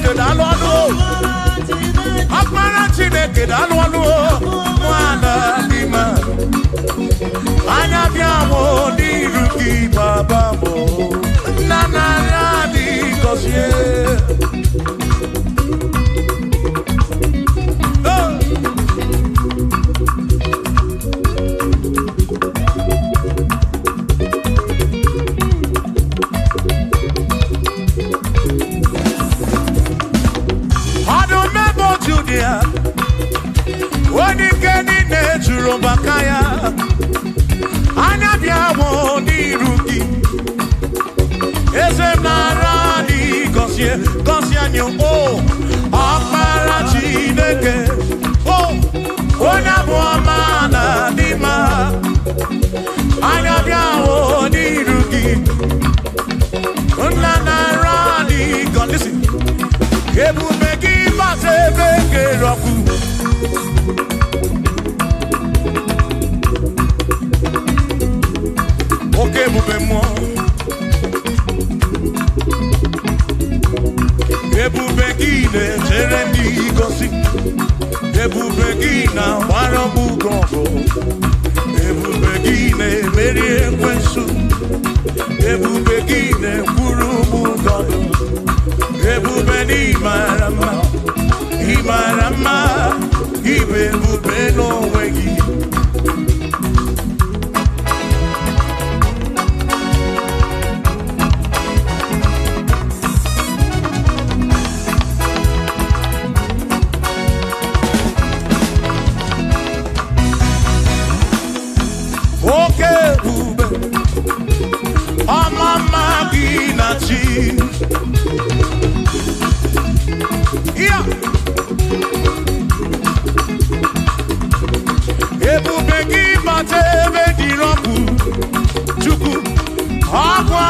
Chineke daalụ ọnụ o. Ọkpara Chineke daalụ ọnụ o. Nwana dị mma. Anya bịa mụ n'iru gị baba mụ. Nna nara dị gọzie. Oh! Ọdụm ebo Judia, onye ike niile juru maka ya. Anya bịa mụ n'iru gị. Eze m nara dị gọzie, gọzie anyị o. Ọkpara Chineke, o, onye abụ ọma na dị mma. Anya bịa mụ n'iru gị. Nna nara dị gọzie. Listen. Ebube gị bata ebe kere ọkụ. Oke ebube mmụọ. Ebube gị na-echere ndị gosi. Ebube gị na-agbara m ugo ọgụ. Ebube gị na-emeri ekwensu. Ebube gị na-ekwuru m ụgọ. Ebube na ịmara mma, ịmara mma, ịbụ ebube n'onwe gị. Oke ebube, ọma mma gị na chi. Ya. Ebube gị bata ebe dịrị ọkụ, Chukwu, ọkwa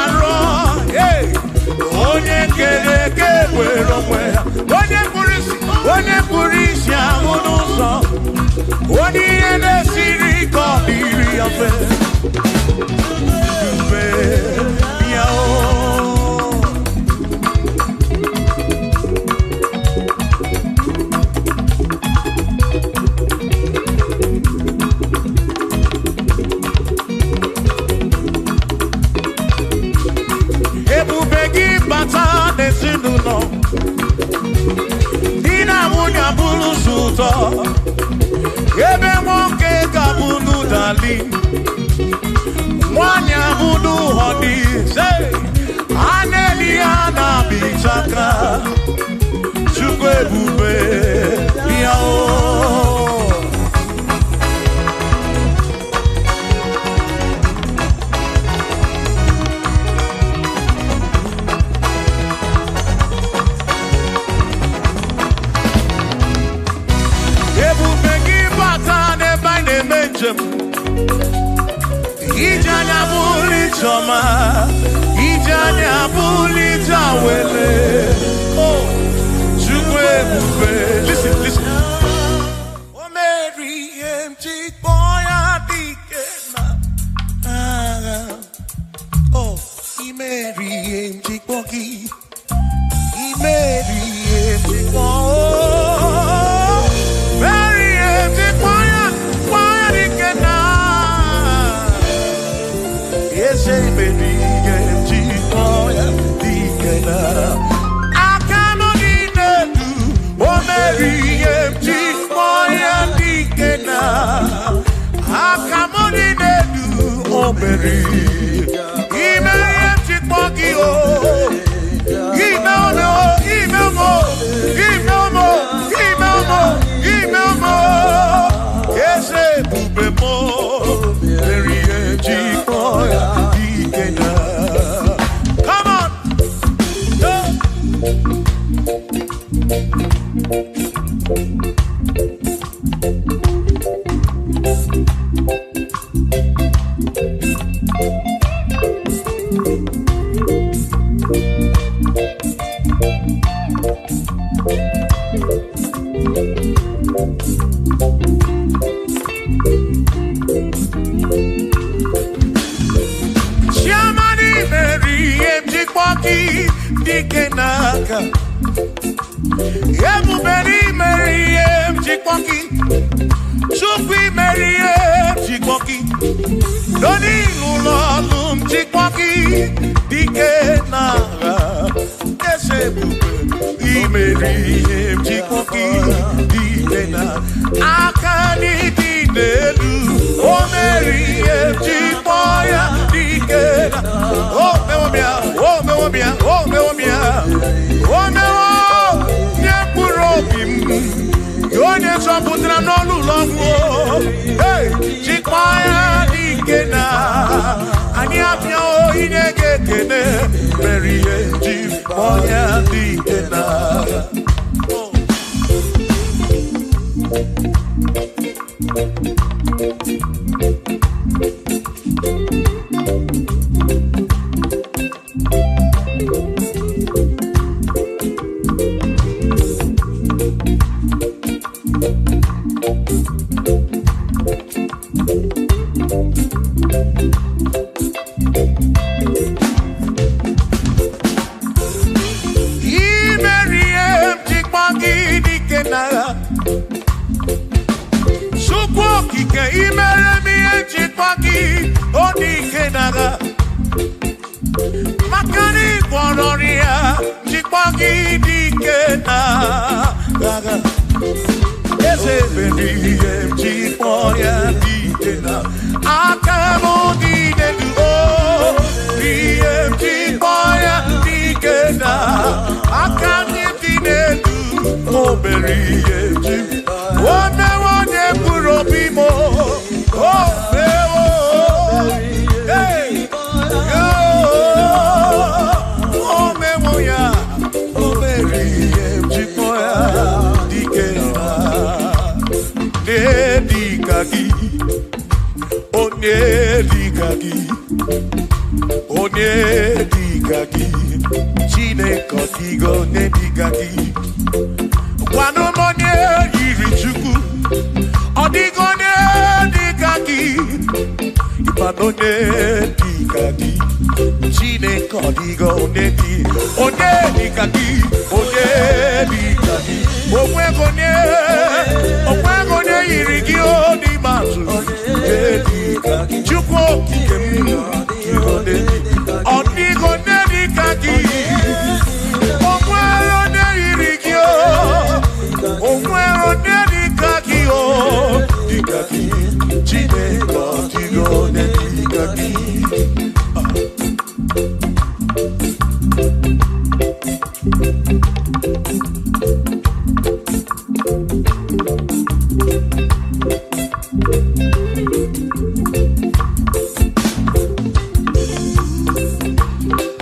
arọ, hey! Onye kere eke were onwe ya, onye kpụrụ isi ahụ n'ụzọ, onye ihe na-esiri ka ọ dịrị ya mfe. Ebube ya o. Ebube gị bata n'ezinụlọ, di na nwunye abụrụ ụzọ ụtọ, ebe nwoke ga-abụ n'ụdali, nwanyị abụ n'ụhọdị, a na-eli ya na-abịchaka, Chukwu ebube ya o. Ebube gị bata n'ebe anyị na-eme njem, ije anya bụrụ ije ọma, ije anya bụrụ ije awele. Oh, Chukwu ebube. Listen, listen. O meri ihe m ji kpọọ ya dike na agha. Oh, i meri ihe m ji kpọọ gị. I meri ihe m ji kpọọ. Meri ihe m ji kpọọ ya dike na Eze meri ihe m ji kpọọ ya dike na aka nọ n'elu, o meri ihe m ji kpọọ ya dike na aka m dị n'elu, o meri ime ihe m ji kpọọ gị o. Ime ome o, ime ome o, ime ome o, ime ome o, ime ome o. Eze ebube m o, meri ihe m ji kpọọ ya dike na. Come on! Go! Chiamani meri ihe m ji kpọọ gị dike n'aka. Ebube n'imere ihe m ji kpọ gị. Chukwu imere ihe m ji kpọ gị. N'onye ụlọ ọrụ m ji kpọ gị. Dike n'agha. Eze ebube imere ihe m ji kpọ gị. Dike na aka n'ịdị n'elu. O mere ihe m ji kpọ ya. Dike na o mewo m ya, o mewo m ya, o mewo m ya. O mewo nye mkpụrụ obi m. Onye zọpụtara n'ọnụ ụlọ ọgwụ. Hey, jikwa ya dike na anyị abịa inye gị ekele mere ihe ji kpọọ ya dike na. Imere ihe m ji kpọọ gị dike na Chukwu okike imere m ihe m ji kpọọ gị o dike n'agha. Maka na ị gwọrọ ọrịa ji kpọọ gị dike n'agha. Eze mere ihe m ji kpọọ ya dike na aka m dị n'elu o ihe m ji kpọọ ya dike na aka m dị n'elu o mere ihe m ji o mewo onye mkpụrụ obi m o mewo. Hey! Yo! O mewo ya o mere ihe m ji kpọọ ya dike na onye dịka gị, onye dịka gị, onye dịka gị, Chineke ọ dịghị onye dịka gị. Gwanụ m onye yiri Chukwu, ọ dịghị onye dịka gị, ịmanụ onye dịka gị, Chineke ọ dịghị onye dị, onye dịka gị, onye dịka gị, onweghị onye, onweghị onye yiri gị o n'ime atụ, onye dịka gị, Chukwu okike m, ọ dịghị onye dịka gị, o nwere onye yiri gị o, o nwere onye dịka gị o, dịka gị, Chineke ọ dịghị onye dịka gị.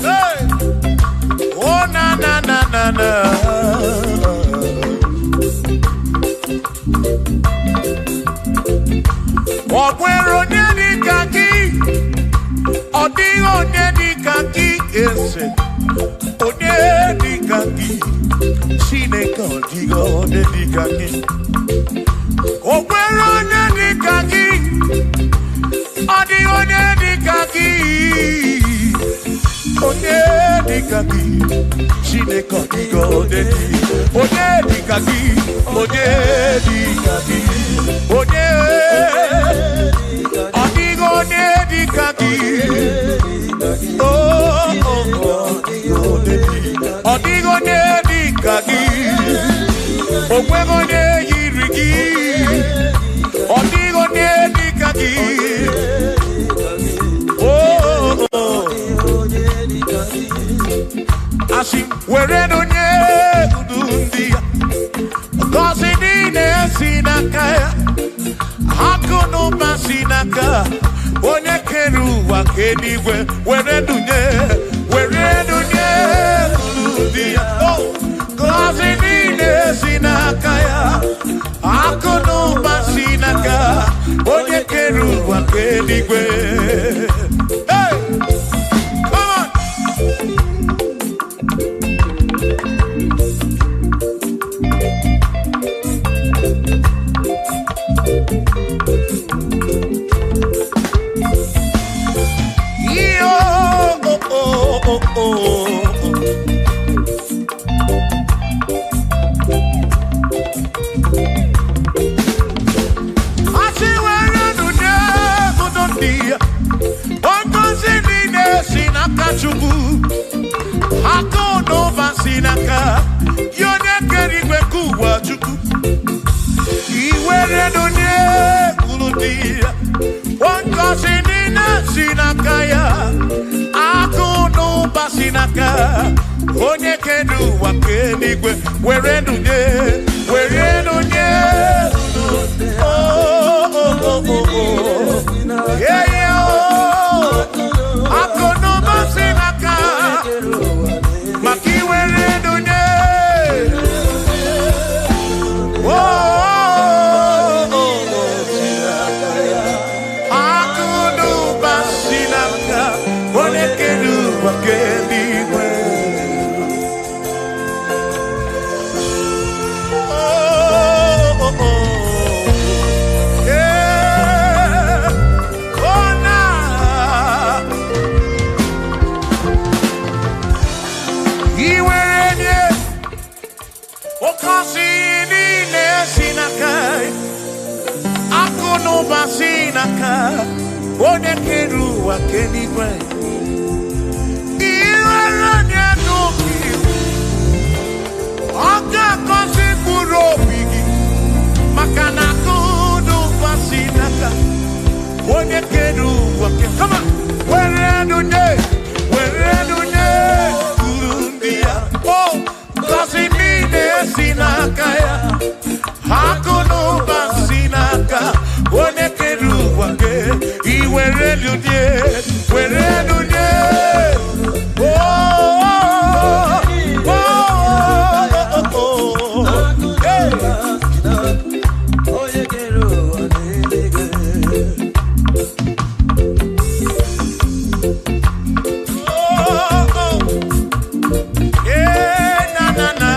Hey! Oh na na na na na. Ọ nwere onye dịka gị, ọ dịghị onye dịka gị eze, onye dịka gị, Chineke ọ dịghị onye dịka gị. O nwere onye dịka gị, ọ dịghị onye dịka gị, onye dịka gị, Chineke ọ dịghị onye dị, onye dịka gị, onye dịka gị, onye ọ dịghị onye dịka gị. Oh, oh, oh, ọ dịghị onye dịka gị, o nweghị onye yiri gị, ọ dịghị onye dịka gị. Oh, oh, oh. Asị were onye udu ndị ya, ngọzi niile si n'aka ya, akụ na ụba si n'aka onye kere ụwa ka eluigwe, were dunye, were dunye unu ndị ya. Oh, ngọzi niile si n'aka ya, akụ na ụba si n'aka onye kere ụwa ka eluigwe. Hey! Come on! Yo, oh, oh, oh, oh. Chukwu. Iwere nụ nye unu dị ya. Ngọzi niile si n'aka ya. Akụ na ụba si n'aka onye kere ụwa kee eluigwe. Were nụ nye, were nụ nye. Oh, oh, oh, oh, oh. Yeah, yeah, oh. Akụ na ụba si n'aka maka iwere nụ nye. Oh, oh, oh, oh. Akụ na ụba si n'aka onye kere ụwa kee eluigwe. Oh, oh, oh. Yeah. Oh, nah. Iwere nye oke osi niile si n'aka ya. Akụ na ụba si n'aka onye kere ụwa kee eluigwe. Iwere nye n'obi, ọ ga-agọzi mkpụrụ obi gị maka na akụ na ụba si n'aka onye kere ụwa kee. Come on. Were nụ nye, were nụ nye uru ndị ya. Oh, ngọzi niile si n'aka ya. Akụ na ụba si n'aka onye kere ụwa kee. Iwere nụ nye, were nụ nye. Oh, oh, oh, oh, oh. Hey. Onye kere ụwa n'eluigwe. Oh, oh. Yeah, na, na, na.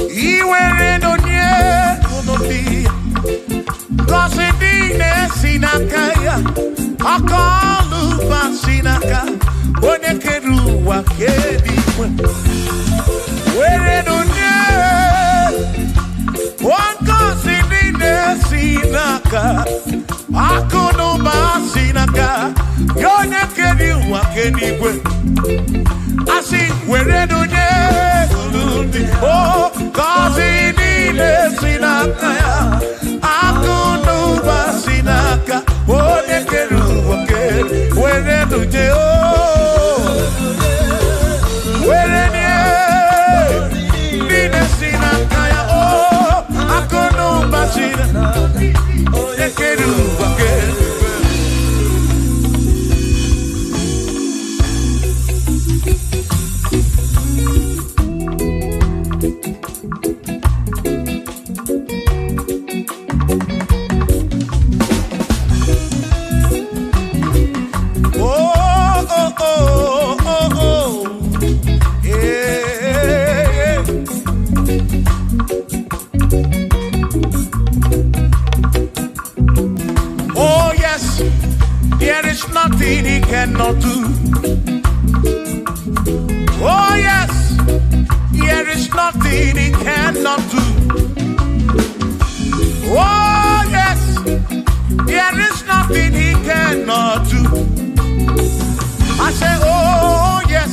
Iwere nụ nye unu dị ngọzi niile si n'aka ya. Aka ọlụ ụba si n'aka onye kere ụwa kee eluigwe. Were nụ nye ngọzi niile si n'aka akụ na ụba si n'aka ya onye kere ụwa kee eluigwe. Asị were nụ nye unu ndị o ngọzi niile si n'aka ya. Akụ na ụba si n'aka onye kere ụwa kee. Were nụ nye o were nye niile si n'aka ya o akụ na ụba si n'aka onye kere ụwa kee. Oh, oh, oh, oh, oh. Yeah. Oh, yes, there is nothing he cannot do. Oh, yes, there is nothing he cannot do. Oh, yes, there is nothing he cannot do. I say, oh, yes,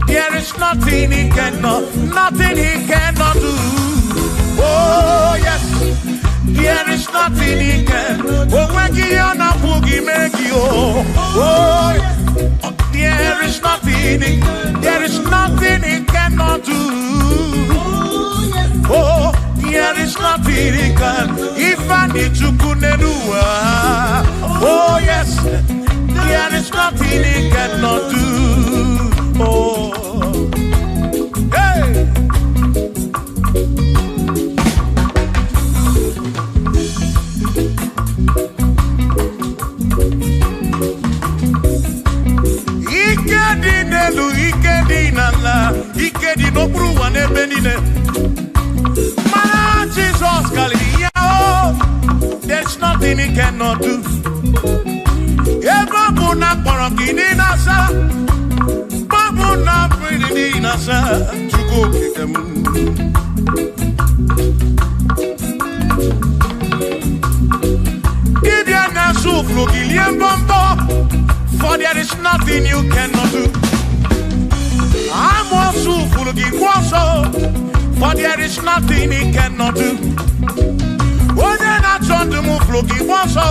there is nothing he cannot, nothing he cannot do. Oh, yes, there is nothing he can. Oh, when he on a boogie, make you. Oh, there is nothing, there is nothing he cannot do. Oh, there is nothing he can. If I need to kunenua. Oh, yes, there is nothing he cannot do. Oh, hey. Ike dị n'elu, ike dị n'ala, ike dị n'okpuru ụwa n'ebe niile. Mana Jizọs karịrị ya o. There's nothing he cannot do. Ebe ọ bụ na akpọrọ gị n'ịnasa, ọ bụ na mmiri n'ịnasa, Chukwu Chukwu okike m. Dibịa na-asụ ụfụrụ gị lie mbọmbọ, for there is nothing you cannot do. Amụọsụ ụfụrụ gị kwụ ọsọ, for there is nothing he cannot do. Onye na-achọ ndụ m ụfụrụ gị kwụ ọsọ,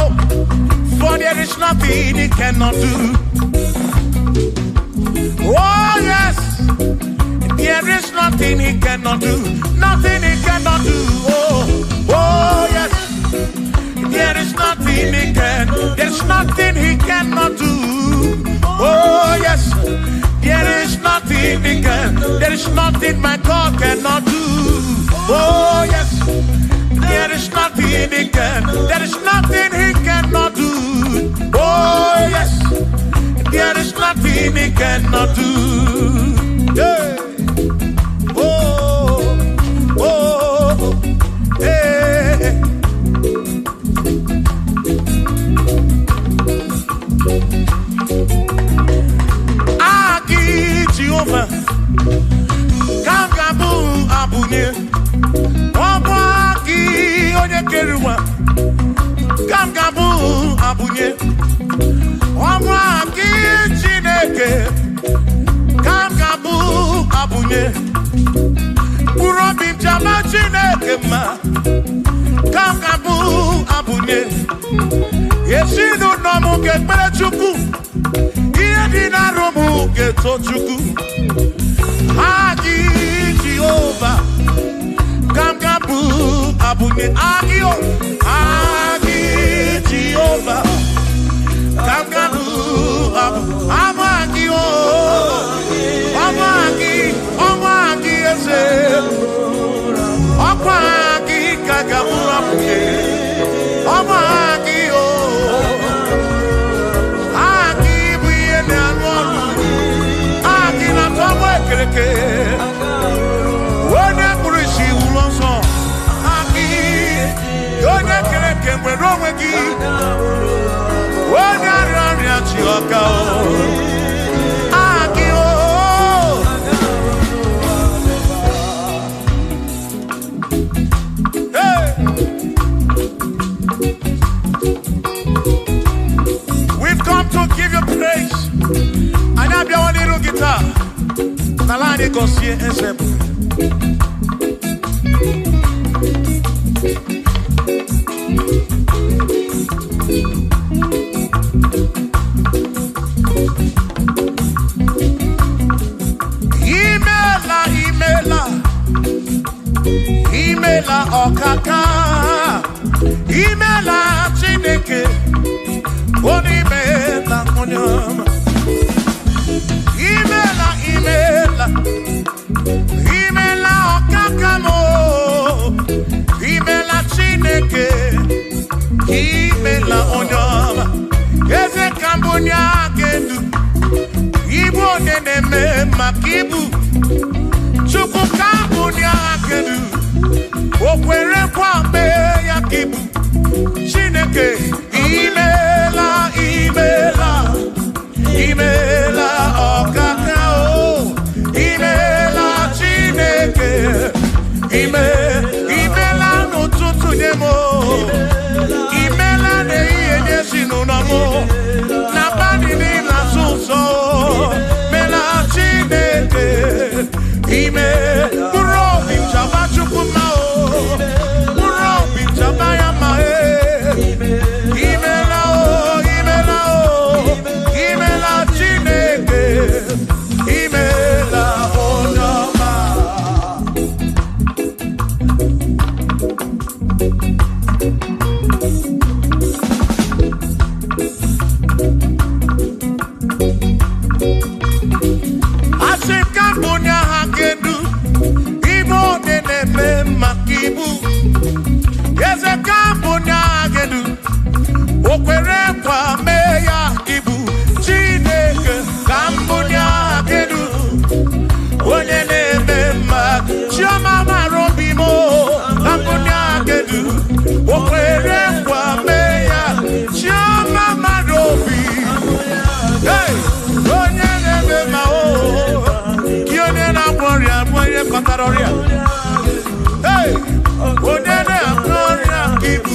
for there is nothing he cannot do. Oh yes, there is nothing he cannot do. Nothing he cannot do. Oh, oh yes, there is nothing he can. There's nothing he cannot do. Oh yes, there is nothing he can. There is nothing my God cannot do. Oh yes, there is nothing he can. There is nothing he cannot do. Oh yes, there is nothing he cannot do. Yeah. Oh, oh, hey. Aki Jehovah, ka m ga-abụ abụnye. Ọ bụ aki onye kere ụwa, ka m ga-abụ abụnye. Ọ bụ aki Chineke, ka m ga-abụ abụnye. Mkpụrụ obi m ji ama Chineke mma, ka m ga-abụ abụnye. Ezinụlọ m ga-ekpere Chukwu, ihe dị n'arụ m ga-eto Chukwu. Aki Jehova, ka m ga-abụ abụnye. Aki o, aki Jehova, ka m ga-abụ abụ. Abụ aki o, ọmụ aki, ọmụ aki eze. Ọkwa aki ka ga-abụ abụnye. Ọmụ aki o, aki bụ ihe na-arụ ọrụ. Aki na-atọ mụ ekereke. Onye kpụrụ isi wụrụ ọsọ. Aki, onye kere eke nwere onwe gị. Onye arịa ọrịa chi ọka o. Aki o. Hey! We've come to give you praise. Anyị abịawa n'iru gị taa. N'ala anyị gọzie eze bụ. Imela, imela, imela ọkaka. Imela Chineke, onye imela onye ọma. Imela, imela, imela ọkaka m o. Imela Chineke, imela onye ọma. Eze ka mbụ onye aka edu, ibu onye na-eme maka ibu. Chukwu ka mbụ onye aka edu, o kwere nkwa mee ya ka ibu. Chineke, imela, imela, imela ọkaka o. Imela Chineke, ime, imela n'ụtụtụ nye m o. Imela n'ehihie nye ezinụlọ m o. N'abalị niile asụ ụzọ o. Mela Chineke, ime, mkpụrụ obi m chaba Chukwu mma o. Mkpụrụ obi m chaba ya mma e. Imela o, imela o, imela Chineke, imela onye ọma. Asị m ka m bụ onye agha kedu, ibu onye na-eme maka ibu. Eze ka m bụ onye agha kedu, o kwere nkwa mee ya ibu. Chineke ka m bụ onye agha kedu, onye na-eme mma. Chioma mara obi m o, ka m bụ onye agha kedu, o kwere nkwa mee ya. Chioma mara obi. Hey! Onye na-eme mma o, gị onye na kpatara ọrịa. Hey! Onye na-agwọ ọrịa ka ị bụ.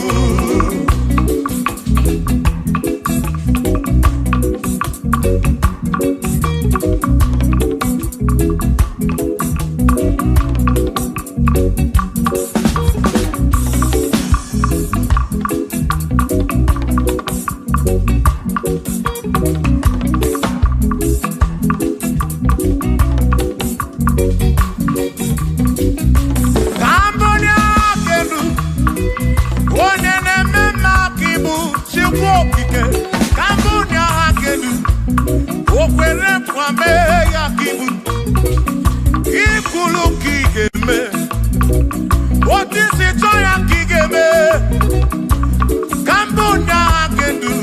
Ka m onye aka elu, onye na-eme mma ka ị bụ Chukwu okike. Ka m onye aka elu, o kwere nkwa mee ya ka ị bụ. Ikwulu ka ị ga-eme, otu isi chọọ ya ka ị ga-eme. Ka m bụ onye aka elu,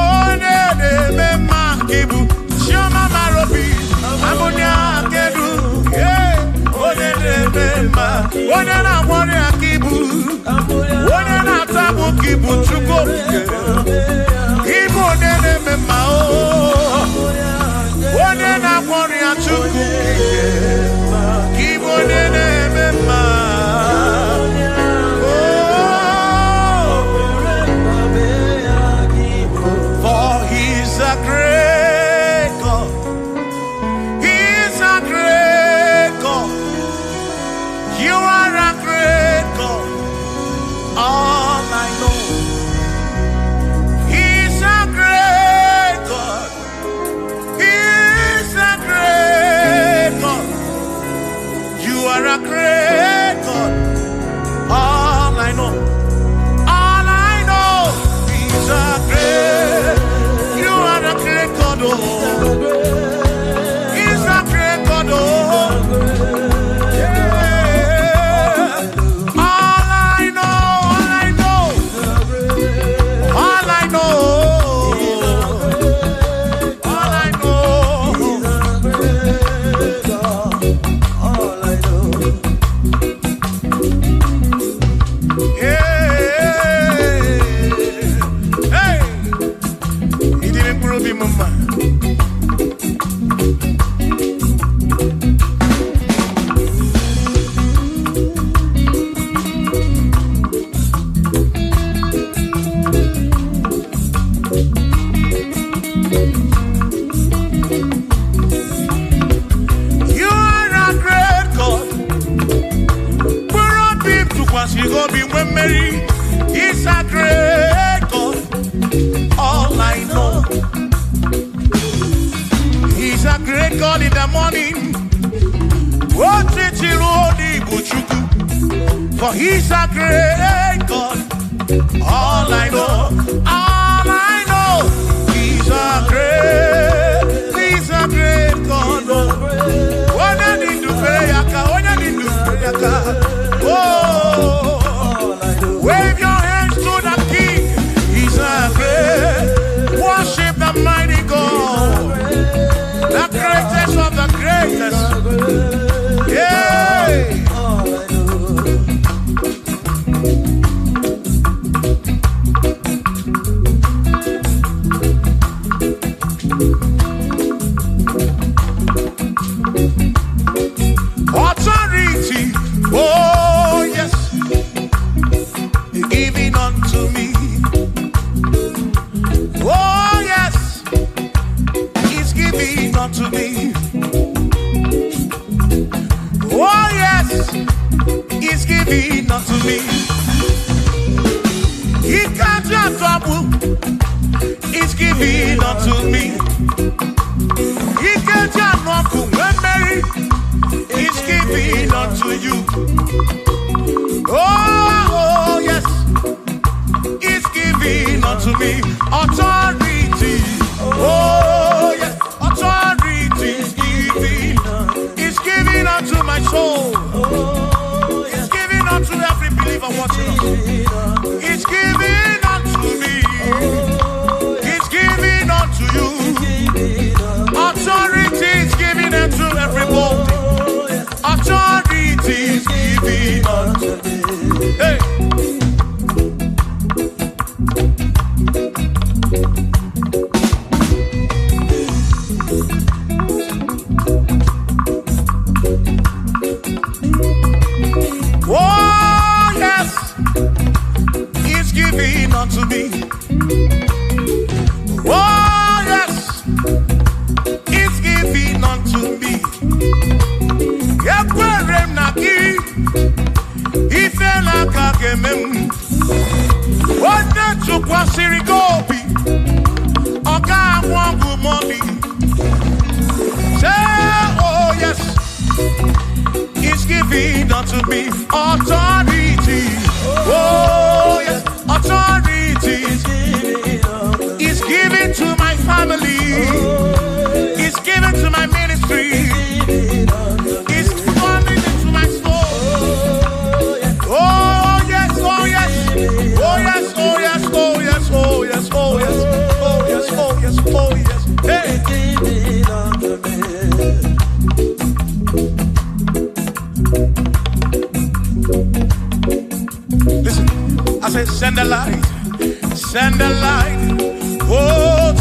onye na-eme mma ka ị bụ Chioma mara obi. Ka m onye aka elu, yeah, onye na-eme mma, onye na-agwọ ọrịa ka ị bụ, onye na-ata agbụ ka ị bụ Chukwu okike. Ị bụ onye na-eme mma, o onye na-agwọ ọrịa Chukwu okike. Ka ị bụ onye na-eme mma. Oh, for he's a great God. He's a great God. You are a great God. All I know. He's a great God. He's a great God. You are a great God. All I know. All I know. He's a great. You are a great God. Oh. He's a great God. Oh. Yeah. All I know. All I know. All I know. All I know. All I know. Yeah. Hey. Ịdịrị mkpụrụ obi m mma. You are a great God. Mkpụrụ obi m tụkwasịrị gị obi nwee mmeri. He's a great God. All I know. He's a great God in the morning. Otiti ruo n'Igbo Chukwu. For he's a great God. All I know, all I know, he's a great God. Onye dị ndụ fere ya aka, onye dị ndụ fere ya aka. Oh, wave your hands to the King. He's a great, worship the mighty God, the greatest of the greatest. Yeah. All I know. Authority, oh yes, giving unto me. Oh yes, he's giving unto me. Oh yes, he's giving unto me. He can't just trouble. He's giving unto me. He can't just walk when Mary is giving unto you. Oh, yes, he's giving unto me authority. Oh, yes, authority is giving. He's giving unto my soul. He's giving unto every believer watching us. He's giving unto me. He's giving unto you. Authority is given unto everybody. Authority is given unto me. Hey. Tụkwasịrị gị obi, ọ ga-anwụ ọgwụ mọmi. Say, oh yes, he's giving unto me authority. Oh yes, authority is given to my family. It's given to my ministry. It's coming into my soul. Oh yes, oh yes, oh yes, oh yes, oh yes, oh yes, oh yes, oh yes, oh yes, oh yes. Hey. Listen, I said, send the light, send the light. Oh,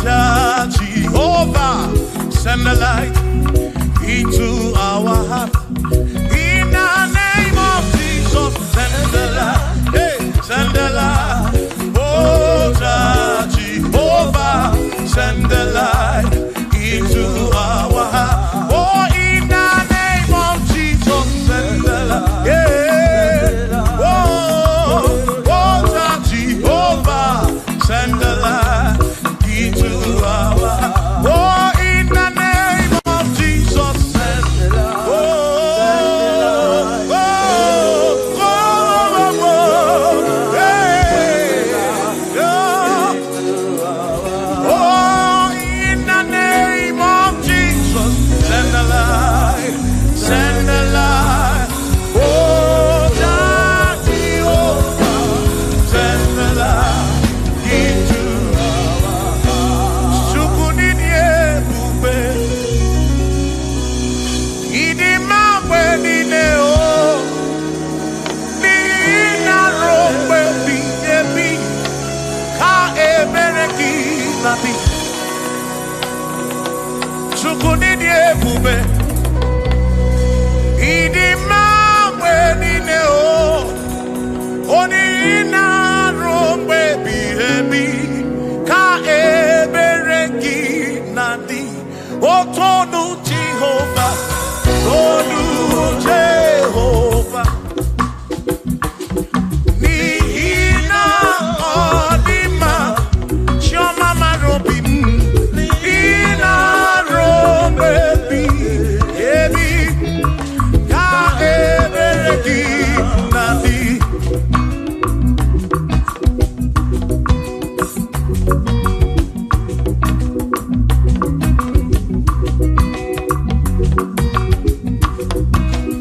Jehovah, send the light into our heart. In the name of Jesus, send the light. Hey, send the light. Oh, Jehovah, send the light into our heart. Oh, in the name of Jesus, send the light. Yeah. Oh, oh, Jehovah, send the light into our heart. Oh, in the name of Jesus, send the light. Oh, oh, oh, oh, oh, hey, oh. Oh, in the name of Jesus, send the light, send the light. Oh, Jehovah, send the light into our heart. Chukwu n'ịdị ebube, ịdị mma mgbe niile o, n'ihi na ruo mgbe ebighị ebi ka ebere gị na-adị. Chukwu n'ịdị ebube, ịdị mma mgbe niile o, o n'ihi na ruo mgbe ebighị ebi ka ebere gị na-adị. Otonu Jehova, tonu Jehova, n'ihi na ọ dị mma, Chiọma mara obi m, n'ihi na ruo mgbe ebighị ebi ka ebere gị na-adị.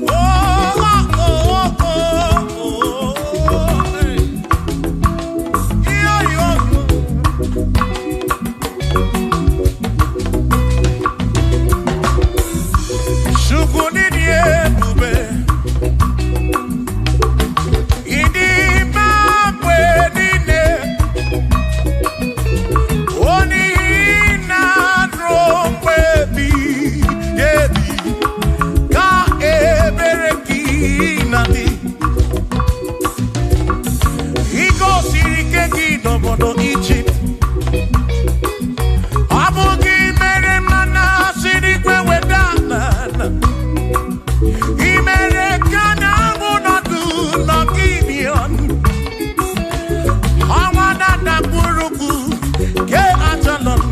Oh, oh, oh, oh, oh, hey. Yo, yo. Chukwu n'ịdị ebube, ịdị mma mgbe niile, o n'ihi na ruo mgbe ebighị ebi ka ebere gị na-adị. I gosiri ike gị n'obodo Ijipt, ọ bụ gị mere mmanụ si n'igwe weda n'ala. I mere ka na-amụ nọdụ n'Gibion, ọnwa na-adakpụrụkwu ke Ajalon.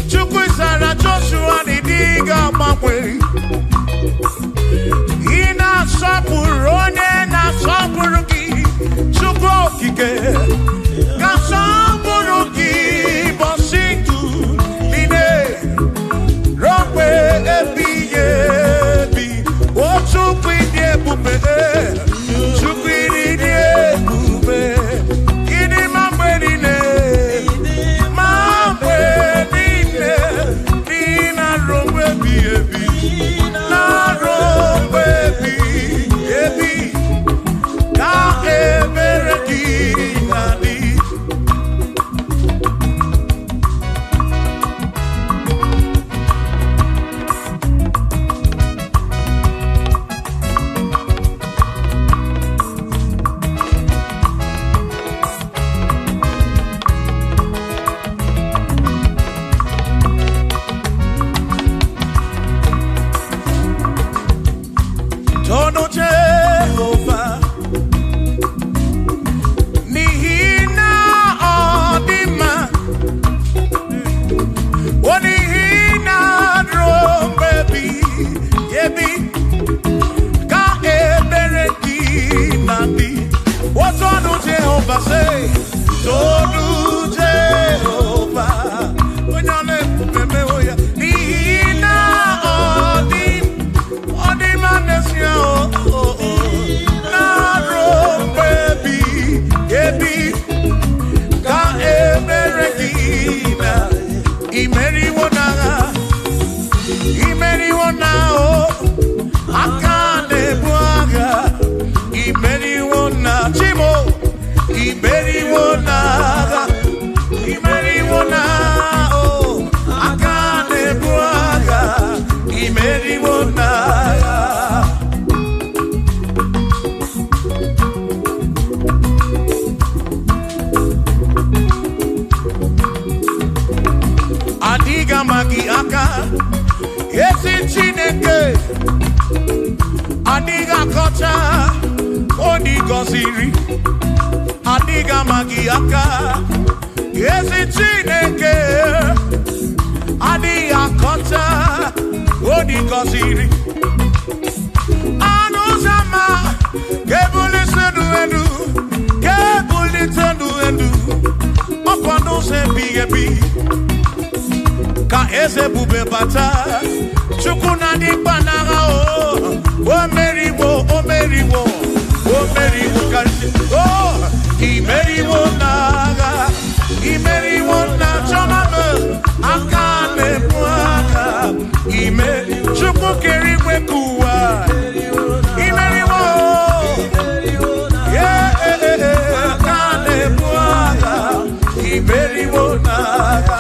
Chukwu zara Joshua na ịdị ga-agbanwe. Ị na-asọpụrụ onye na-asọpụrụ gị, Chukwu okike ka sọpụrụ gị bọsị ndụ niile ruo mgbe ebighị ebi. O Chukwu ịdị ebube, Chukwu ịdị ebube, ịdị mma mgbe niile, ma mgbe niile, n'ihi na ruo mgbe ebighị ebi. Jehovah, say, Tonu Jehovah. Onye ọ na-ebube ya, n'ihi na ọ dị, ọ dị mma n'ezie, o, o, na-arụ mgbe ebighị ebi ka emere gị na imeriwo n'agha, imeriwo na o aka na-ebu agha, imeriwo na chimo, imeriwo n'agha, imeriwo na o aka na-ebu agha, imeriwo n'agha. Adịghị ama gị aka, ezi Chineke, adịghị akọcha onye gọziri, adịghị ama gị aka, ezi Chineke, adịghị akọcha onye gọziri. Anụ ụzọ ama ga-ebulite ndụ elu, ga-ebulite ndụ elu, ọkwa n'ụzọ ebighị ebi ka eze bube bata. Chukwu na dị mkpa n'agha, o o meriwo, o meriwo, o meriwo karịsịa, o imeriwo n'agha, imeriwo na chọma m aka na-ebu aka, ime Chukwu kere igwe ka ụwa, imeriwo, yeah, aka na-ebu agha, imeriwo n'agha.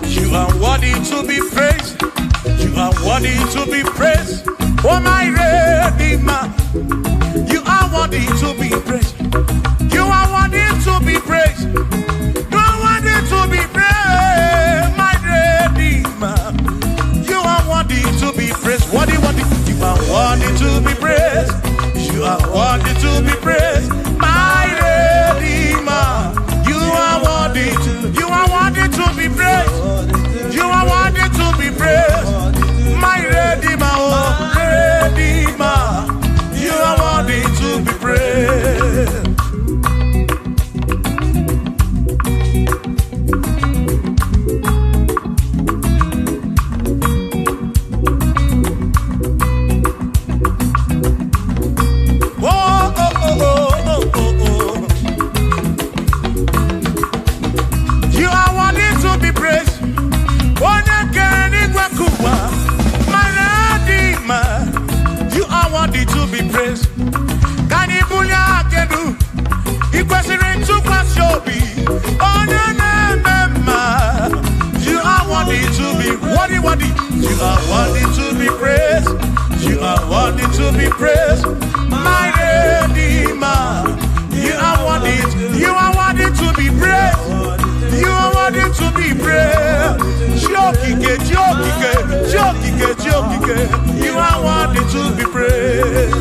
You are worthy to be praised. You are worthy to be praised. Oh, my Redeemer. You are worthy to be praised. You are worthy to be praised. You are worthy to be praised, my Redeemer. You are worthy to be praised. Worthy, worthy. You are worthy to be praised. You are worthy to be praised, my Redeemer. You are worthy to. You are worthy to be praised. You are worthy to be praised, my Redeemer, oh Redeemer. You are worthy to be praised. Oh, oh, oh, oh, oh, oh, oh. You are worthy to be praised. Onye kere n'igwe ka ụwa, my Redeemer. You are worthy to be praised. Ka anyị bulie aka elu, ị kwesịrị ntụkwasị obi, onye na-eme mma. You are worthy to be worthy, worthy. You are worthy to be praised. You are worthy to be praised, my Redeemer. You are worthy. You are worthy to be praised. You are worthy to be praised. Chiokike, Chiokike, Chiokike, Chiokike. You are worthy to be praised.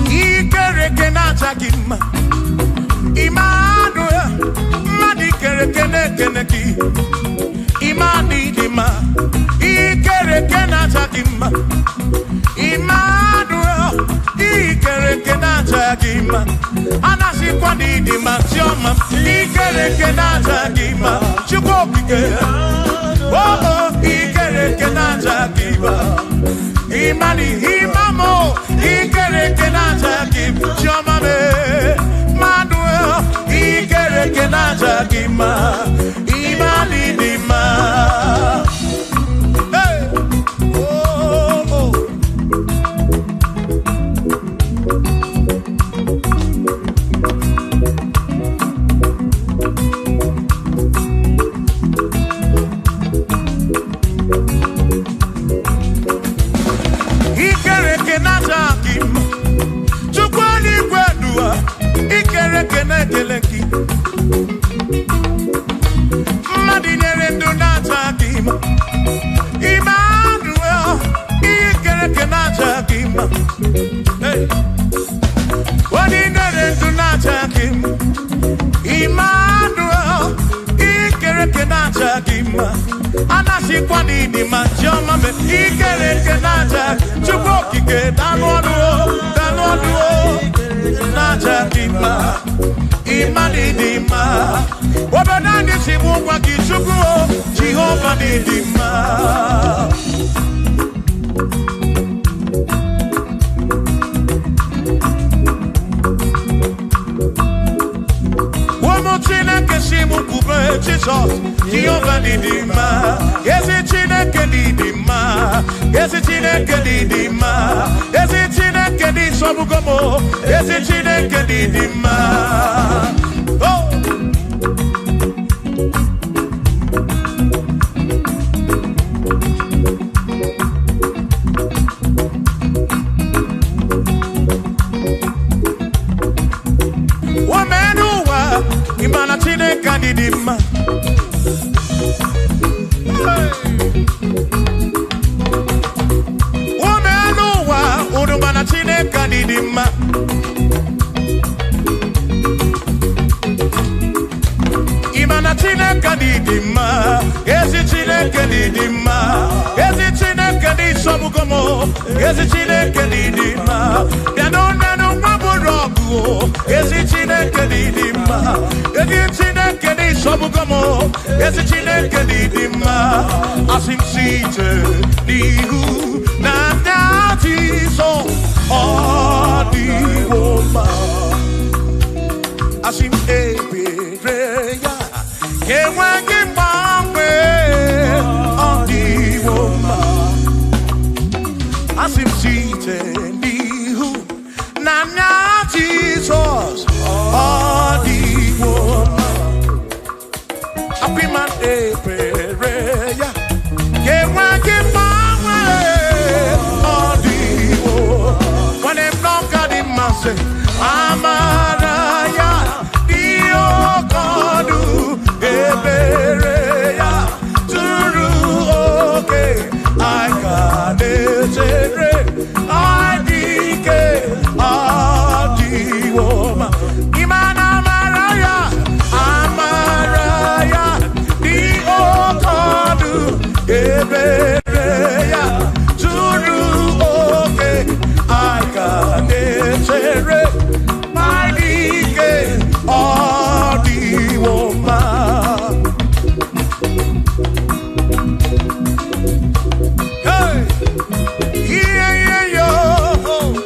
Ikereke na-acha gị mma. Emmanuel, mmadụ ikereke na-ekene gị. Imani dị mma. Ikereke na-acha gị mma. Emmanuel, ikereke na-acha gị mma. Anasịkwa na ịdị mma, Chiọma. Ikereke na-acha gị mma. Chukwu okike. Oh, oh, ikereke na-acha gị mma. Imani, imamo, ikereke na-acha gị mma. Chiọma me, Emmanuel, ikereke na-acha gị mma. Imani dị mma. Hey! Oh, oh. na-aja gị mma, anasikwa n'ịdị mma, chiọma me ikere eke na-aja, Chukwu okike danụ ọnụ o, danụ ọnụ o, na-aja gị mma, ịma n'ịdị mma. Obodo anyị si bụ ngwa gị Chukwu o, Jehova n'ịdị mma. Chineke si m kwube Jizọs, Jehova dị mma, ezi Chineke dị mma, ezi Chineke dị mma, ezi Chineke dị sọgbugo m, ezi Chineke dị mma. Oh! Imana Chineke dị mma. Ume n'ụwa, unu mana Chineke dị mma. Imana Chineke dị mma, ezi Chineke dị mma, ezi Chineke dị sọgbugo m, ezi Chineke dị mma. Bịa n'ụlọ nwa bụrụ ọgụ, ezi Chineke dị mma, ezi Chineke dị sọgbugo m, ezi Chineke dị mma. Asị m site n'ihu na ndị Jizọs ọ dịwo mma. Asị m ebere ya enweghị mgbanwe, ọ dịwo mma. Asị m site n'ihu na ndị Jizọs ọ dịwo mma. Apịma ebere ya enweghị mgbanwe, ọ dịwo. Nwanne m n'ọka dị mma sị, amara ya dị oke ọnụ, ebere ya zuru oke, anyị ka na-echere, anyị dị ike, ọ dịwo mma. Ịma na amara ya, amara ya dị oke ọnụ, ebere ya zuru oke, anyị ka na-echere, anyị dị ike, ọ dịwo mma. Hey! Yeah, yeah, yo.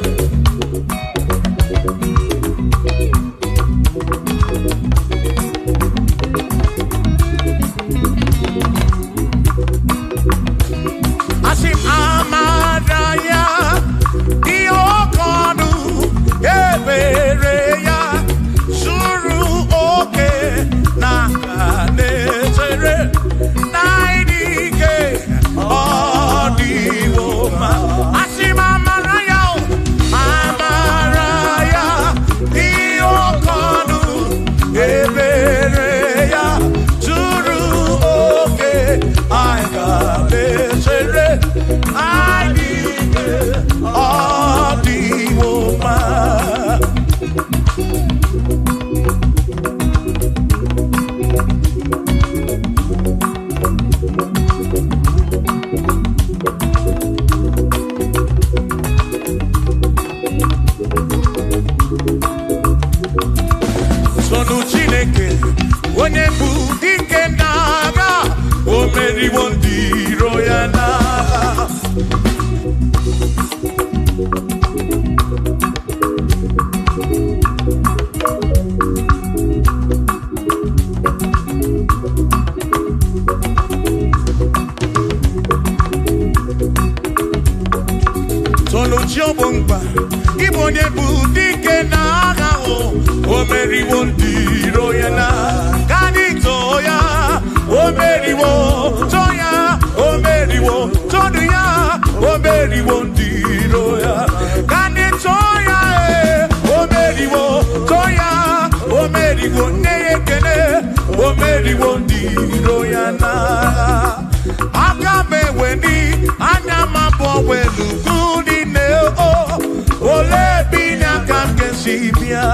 Asị m amara ya dị oke ọnụ, ebere ya zuru oke, na na-echere, na ịdị ike, ọ dịwo mma. Asị m amara ya, amara ya dị oke ọnụ, ebere ya zuru oke, anyị ga na-echere, anyị dị ike, ọ dịwo mma. Sonu Chineke, onye bụ dike n'agha, o meriwo ndị iro ya n'agha. Sonu chi ọ bụ mkpa, ịbụ onye bụ dike n'agha, o meriwo ndị iro ya n'agha. Ka anyị too ya, o meriwo, too ya, o meriwo, tonu ya, o meriwo ndị iro ya. Ka anyị too ya, o meriwo, too ya, o meriwo, nne ya ekene, o meriwo ndị iro ya n'agha. Aka m eweni, anya m abụọ welu ugwu niile, o olee ebe inye aka m ga-esi bịa?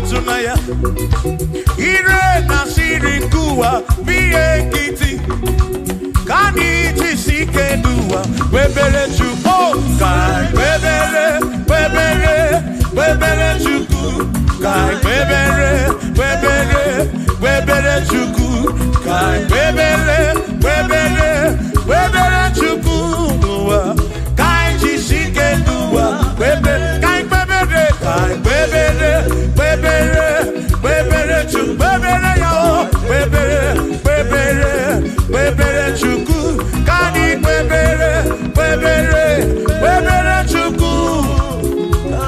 atụna ya. Ire na siri nke ụwa bụ ihe nkịtị. Ka anyị jisi ike n'ụwa kwebere Chukwu. Ka anyị kwebere, kwebere, kwebere Chukwu. Ka anyị kwebere, kwebere, kwebere Chukwu. Ka anyị kwebere, kwebere, kwebere Chukwu n'ụwa. Ka anyị jisi ike n'ụwa kwebere. Ka anyị kwebere, ka anyị kwebere, kwebere, kwebere Chukwu. Kwebere ya o, kwebere, kwebere, kwebere Chukwu. Ka anyị kwebere, kwebere, kwebere Chukwu.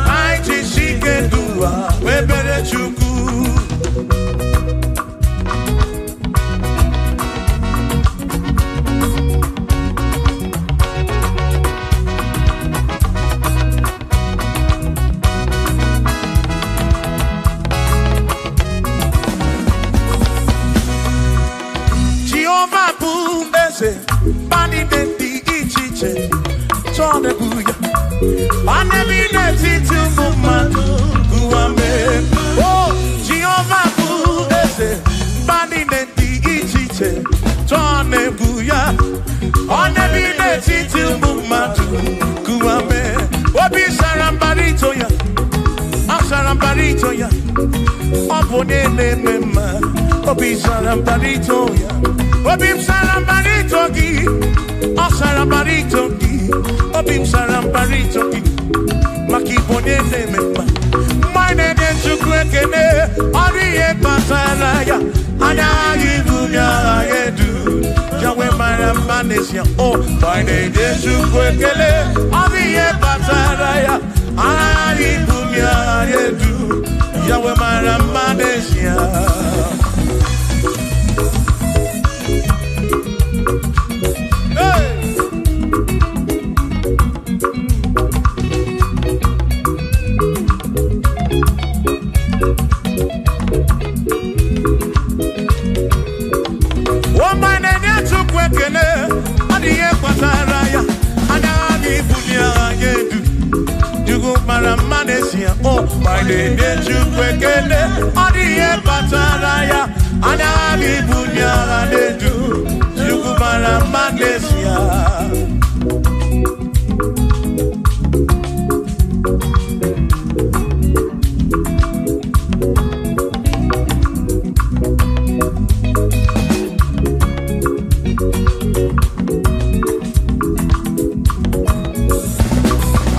Ka anyị jisi ike n'ụwa kwebere Chukwu. Jehova bụ eze, mba niile dị iche iche chọọ na-ebu ya. Ọ na-ebi n'etiti ụmụ mmadụ ụwa mee. O Jehova bụ eze, mba niile dị iche iche chọọ na-ebu ya. Ọ na-ebi n'etiti ụmụ mmadụ ụwa mee. Obi sara mbara ito ya, ọ sara mbara ito ya. Ọ bụ onye na-eme mma, obi sara mbara ito ya. Obi m sara mbara ito gị, ọ sara mbara ito gị. Obi m sara mbara ito gị, maka ịbụ onye na-eme mma. Mgbe anyị na-enye Chukwu ekele, ọ dị ihe kpatara ya. Anya anyị bụ agha ya edu, ya wee mara mma n'ezie. O, mgbe anyị na-enye Chukwu ekele, ọ dị ihe kpatara ya. Anya anyị bụ agha ya edu, ya wee mara mma n'ezie. Hey! Ụmụ na-enye Chukwu ekele, ọ dị ihe kpatara ya. Anya ha ga-ebuli agha ya edu. Chukwu mara mma n'ezie. O, ma na-enye Chukwu ekele, ọ dị ihe kpatara ya. Anya ha ga-ebuli agha na-edu. Chukwu mara mma n'ezie.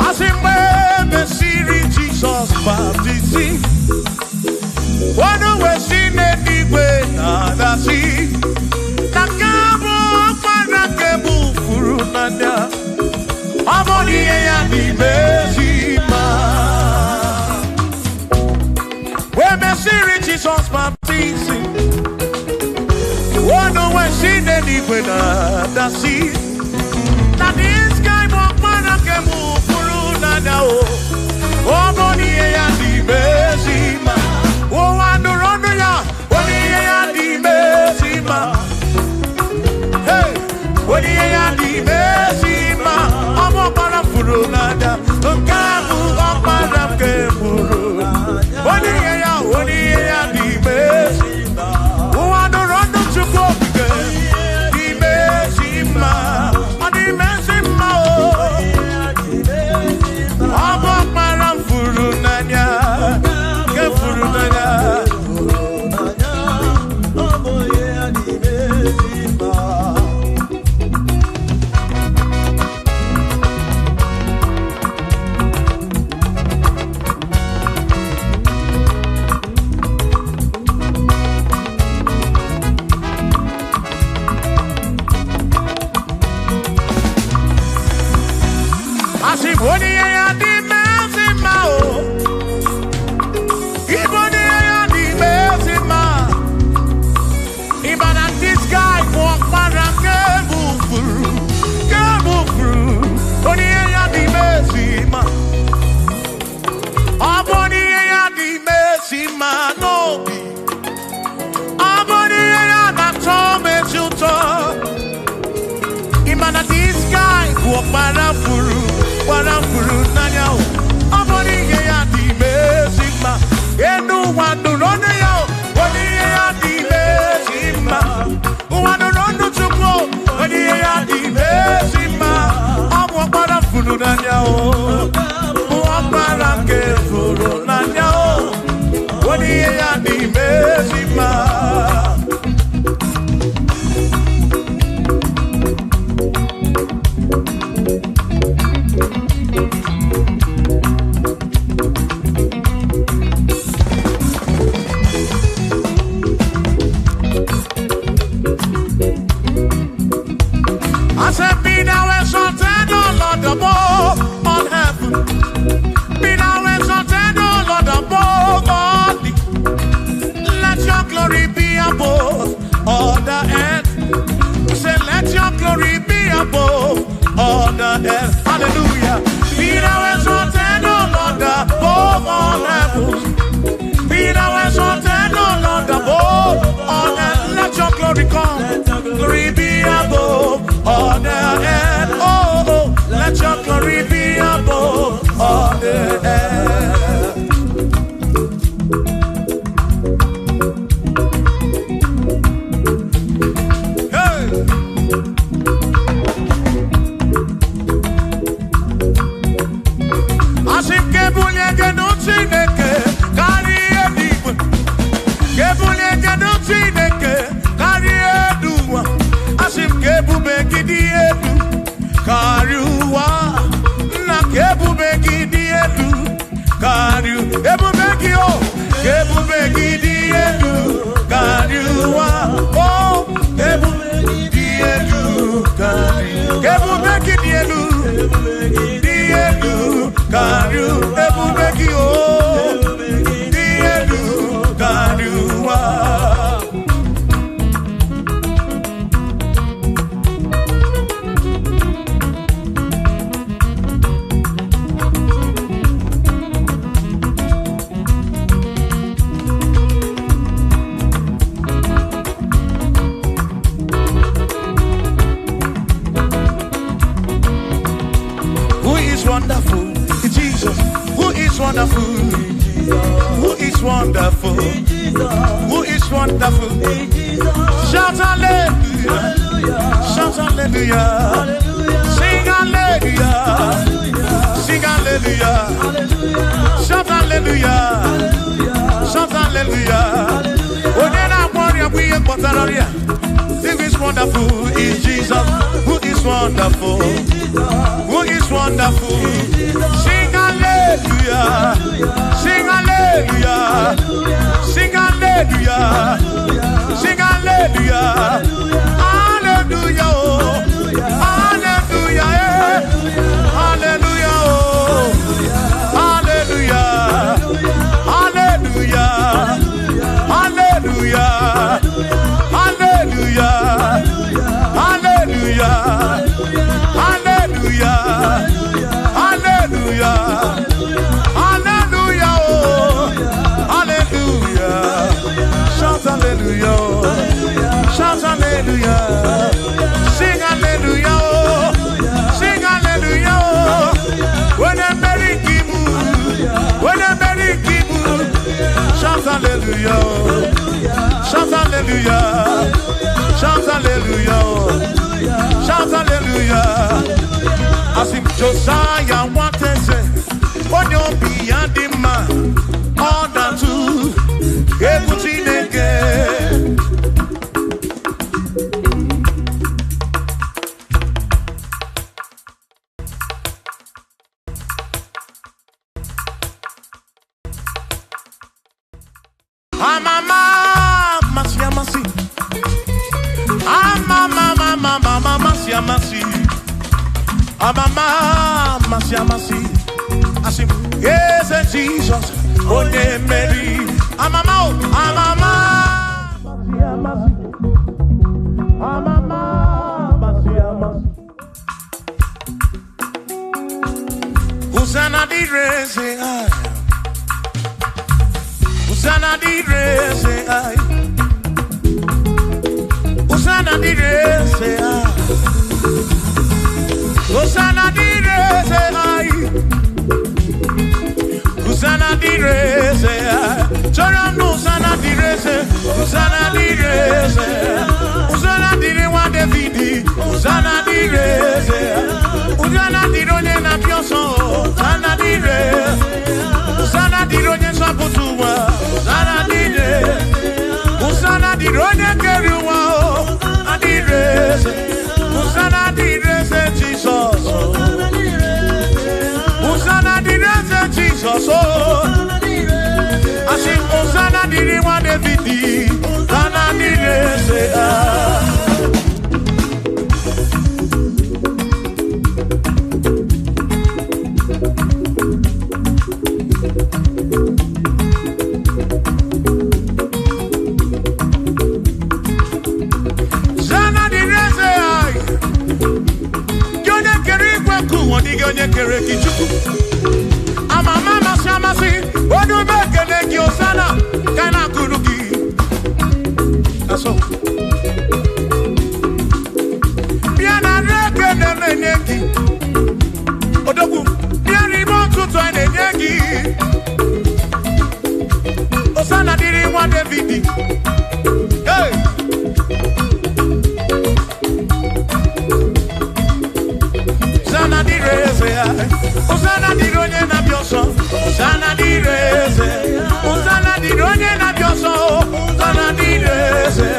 Asị mgbe e mesịrị Jizọs baptizim, ọnụ wee si n'eluigwe na-adasị, na nke a bụ ọkpara nke bụ furu n'anya, ọ bụ na ihe ya n'ime ezi mma. Wee mesịrị Jizọs baptizim, ọnụ wee si n'eluigwe na-adasị, na this guy bụ ọkpara nke bụ furu n'anya o. Ọ bụ na ihe ya n'ime ezi mma. Ụwa nụrụ ọnụ ya, onye ihe ya n'ime ezi mma. Hey! Onye ihe ya n'ime ezi mma. Ọ bụ ọkpara m furu n'anya, nke a bụ ọkpara nke furu. Onye ihe ya, onye ihe ya n'ime ezi mma. Ụwa nụrụ ọnụ Chukwu okike, n'ime ezi mma. Ọ n'ime ezi mma o. Ọ bụ ọkpara m furu n'anya, nke furu n'anya. Asị m onye ihe ya dị ezi mma o. Ịbụ onye ihe ya dị ezi mma. Ịma na this guy bụ ọkpara nke bụ furu, nke bụ furu. Onye ihe ya dị ezi mma. Ọ bụ onye ihe ya dị ezi mma n'obi. Ọ bụ onye ihe ya na-atọ m ezi ụtọ. Ịma na this guy bụ ọkpara furu, gbara furu n'anya o. Ọ bụ n'ihe ya dị ime ezi mma. Enu Ụwa nụrụ ọnụ ya, onye ihe ya dị ezi mma. Ụwa nụrụ ọnụ Chukwu, onye ihe ya dị ezi mma. Ọ bụ ọkpara furu n'anya o, bụ ọkpara nke furu n'anya o, onye ihe ya dị ezi mma. I said, be thou exalted, O Lord, above all heaven. Be thou exalted, O Lord, above all the. Let your glory be above all the earth. Say, let your glory be above all the earth. Hallelujah. Be thou exalted, O Lord, above all heavens. Be thou exalted, O Lord, above all earth. Let your glory come. Glory be above all the earth. Oh, oh, let your glory be above all the earth. Hey! Asị m ka ebulie gị nụ Chineke karịa eluigwe. Ka ebulie gị nụ Chineke karịa elu ụwa. Asị m ka ebube gị dị elu karịa ụwa. Nna, ka ebube gị dị elu karịa ebube gị o. Ka ebube gị dị elu karịa ụwa. O, ka ebube gị dị elu karịa. Ka ebube gị dị elu dị elu karịa ebube gị o, dị elu karịa ụwa. Who is wonderful? Jesus. Who is wonderful? Who is wonderful? Who is wonderful? Shout hallelujah. Shout hallelujah. Sing hallelujah. Sing hallelujah. Shout hallelujah. Shout hallelujah. Onye na-agwọ ọrịa bụ ihe kpọtara ọrịa. Who is wonderful is Jesus. Who is wonderful? Who is wonderful? Sing hallelujah. Sing hallelujah. Sing hallelujah. Sing hallelujah. Hallelujah. Oh. Hallelujah. Eh. Hallelujah. Oh. Hallelujah. Hallelujah. Hallelujah. Hallelujah. Hallelujah. Hallelujah. Hallelujah. Hallelujah. Oh. Hallelujah. Shout hallelujah. Shout hallelujah. Sing hallelujah. Oh. Sing hallelujah. Oh. When I'm very kibu. When I'm very kibu. Shout hallelujah. Shout hallelujah. Shout hallelujah. Shout hallelujah. Asị m Josiah nwateze, onye obi ya dị mma, ọ na-atụ egwu Chineke. Amama amasị amasị. Amama amama amasị amasị. Amama amasị amasị. Asị m eze Jizọs onye mmeri. Amama o, amama amasị amasị. Amama amasị amasị. Hosanna dịrị eze anyị. Hosanna dịrị eze anyị. Hosanna dịrị eze anyị. Hosanna dịrị eze anyị. Hosanna dịrị eze. Chọrọ m na Hosanna dịrị eze. Hosanna dịrị eze. Hosanna dịrị nwa David. Hosanna dịrị eze. Hosanna dịrị onye na-abịa ọsọ. Hosanna dịrị. Hosanna dịrị onye nzọpụta ụwa. Hosanna dịrị. Hosanna dịrị onye kere ụwa. Hosanna dịrị eze. Hosanna dịrị eze Jizọs. Hosanna dịrị eze Jizọs. Asị Hosanna dịrị nwa David. Hosanna dịrị eze. Hosanna dịrị eze. Gị onye kere igwe nke ụwa, dịghị onye kere gị Chukwu. Amama amasị amasị, onye ume ekele gị Hosanna, ka a na-akụrụ gị. Asọ. Bịa na nri ekele na-enye gị. Odogwu, bịa n'ime ụtụtụ a na-enye gị. Hosanna dịrị nwa David. Hey! Hosanna dịrị eze ya. Hosanna dịrị onye na-abịa ọsọ. Hosanna dịrị eze. Hosanna dịrị onye na-abịa ọsọ. Hosanna dịrị eze.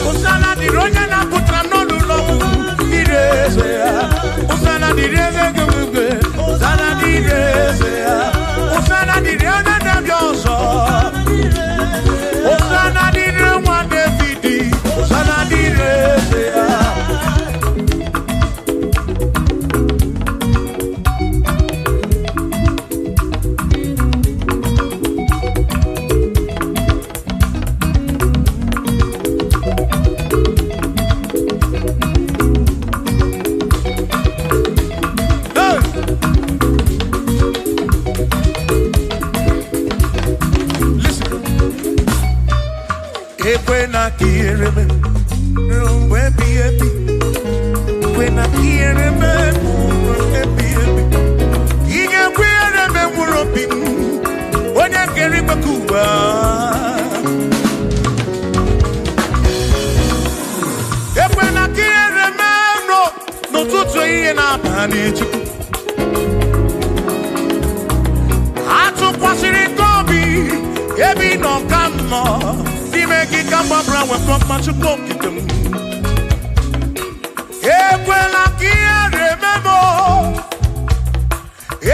Hosanna dịrị onye na-apụtara m n'ụlọ ọgwụ. Dịrị eze ya. Hosanna dịrị eze gị. Hosanna dịrị eze ya. Hosanna dịrị onye na-abịa ọsọ. Hosanna dịrị nwa David. Hosanna dịrị eze ya. Hey! Listen. Ekwena ka ihere mee ruo mgbe ebighị ebi. Ekwena ka ihere mee ruo mgbe ebighị ebi. Ị ga-ekwe ihere mee mkpụrụ obi m, onye kere igwe ka ụwa. Ekwena ka ihere mee m n'ụtụtụ ehihie na abalị Chukwu. Atụkwasịrị gị obi ebe ị nọ ka m nọ n'ime gị ka m gbabara nwekọ mma Chukwu okike m. Ekwela ka ihere mee m o.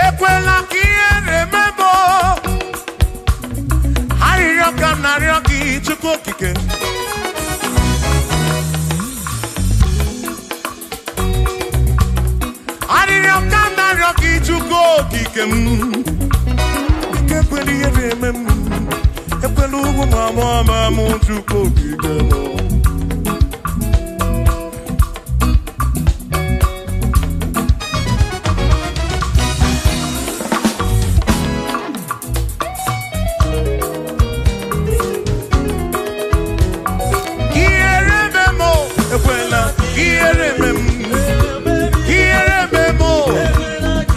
Ekwela ka ihere mee m o. Arịrịọ ka m na-arịọ gị Chukwu okike. Arịrịọ ka m na-arịọ gị Chukwu okike m. Ike ekwela ihere eme m. Ekwela ugwu ma mụ ama m Chukwu okike m. Ihere eme m o, ekwela ihere eme m. Ihere eme m o,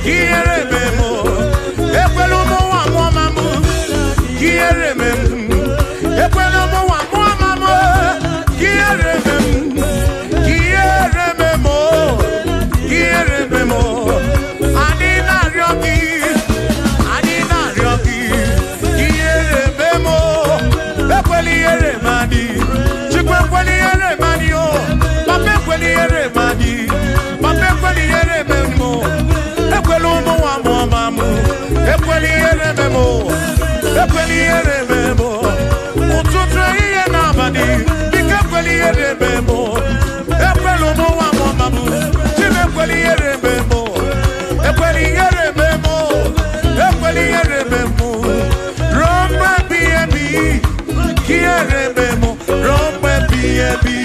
ihere eme m o. Ekwela ụmụ nwa mụọ ma m. Ihere eme m. Ekwela ụmụ nwa mụọ ma m. Ihere eme m. Ihere eme m o. Ihere eme m o. Anyị na-arịọ gị. Anyị na-arịọ gị. Ihere eme m o. Ekwela ihere eme anyị. Chukwu ekwela ihere eme anyị o. Papa ekwela ihere eme anyị. Papa ekwela ihere eme m o. Ekwela ụmụ nwa mụọ ma m. Ekwela ihere eme m o. Ekwela ihere eme m o. Ụtụtụ ehihie na abalị, biko ekwela ihere eme m o. Ekwela ụmụ nwa mụọ ma m. Chim ekwela ihere eme m o. Ekwela ihere eme m o. Ekwela ihere eme m o. Ruo mgbe ebighị ebi, ka ihere eme m o. Ruo mgbe ebighị ebi.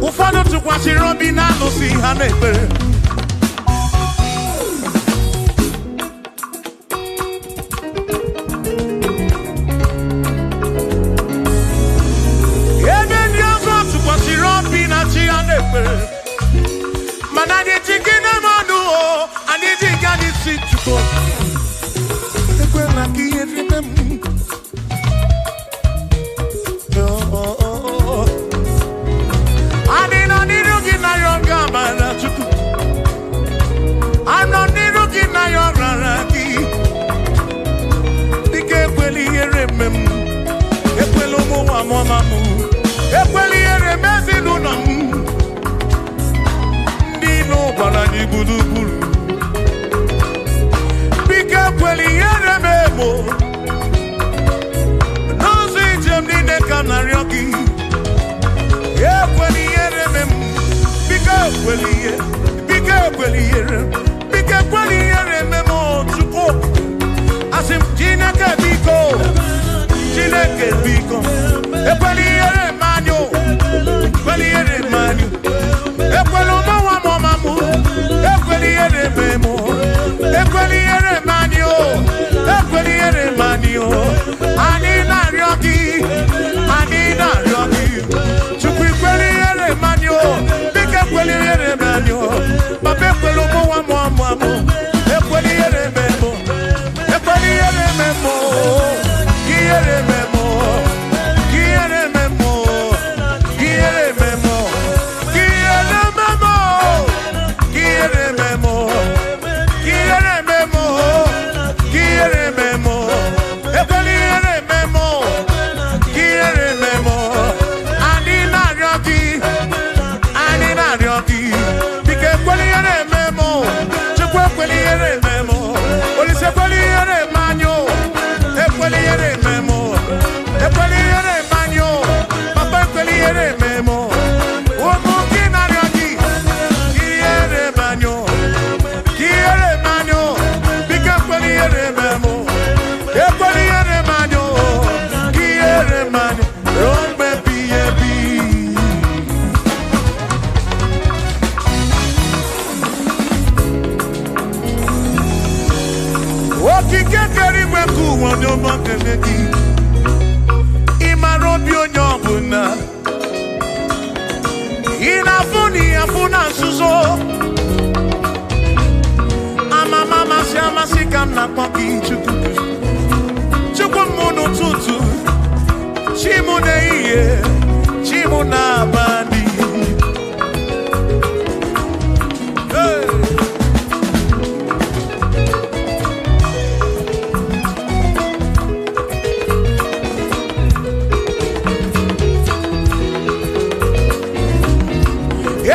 Ụfọdụ tụkwasịrị obi na alụsị ha na-ekpere. Chukwu, ekwela ka ihere mee m. Adị nọ n'iru gị na ya ọ ga-amara Chukwu. Anọ n'iru gị na ya ọ rara gị. Dịka ekwela ihere eme m, ekwela ụmụ nwa mụọma m, ekwela ihere eme ezinụlọ m. Ndị ilo gbara anyị gburugburu. Biko ekwela ihere m emo. N'ụzọ ije m niile ka m na-arịọ gị. Ekwela ihere eme m. Biko ekwela ihe. Biko ekwela ihere. Biko ekwela ihere eme m o Chukwu. Asị m Chineke biko. Chineke biko. Ekwela ihere eme anyị o. Ekwela ihere eme anyị. Ekwela ụmụ nwa m ọma m. Ekwela ihere eme m o. Ekwela ihere eme anyị o. Ekwela ihere eme anyị o. Anyị na-arịọ gị. Anyị na-arịọ gị. Chukwu ekwela ihere eme anyị o. Biko ekwela ihere eme anyị o. Papa ekwela ụmụ nwa m ọma m. Ekwela ihere eme m o. Ekwela ihere eme m o. Ka ihere eme m o. Ka ihere eme m o. Ka ihere eme m o. Ka ihere eme m o. Ka ihere eme m o. Ka ihere eme m o. Ka ihere eme m o. Ekwela ihere eme m o. Ka ihere eme m o. Anyị na-arịọ gị. Anyị na-arịọ gị. Biko ekwela ihere eme m o. Chukwu ekwela ihere eme m o. Olise ekwela ihere eme anyị o. Ekwela ihere eme m o. Ekwela ihere eme anyị o. Papa ekwela ihere eme m o. Ụmụ gị na-arịọ gị. Ka ihere eme anyị o. Ka ihere eme anyị o. Biko ekwela ihere eme m o. Ekwela ihere eme anyị o. Ka ihere eme anyị ruo mgbe ebighị ebi. Okike kere igwe ka ụwa onye ọma kele gị. Ị mara obi onye ọbụla. Ị na-afụ na ị afụ na nzuzo. Amama amasị amasị ka m na-akpọ gị Chukwu. Chukwu m n'ụtụtụ, chi m n'ehihie, chi m n'abalị. Hey!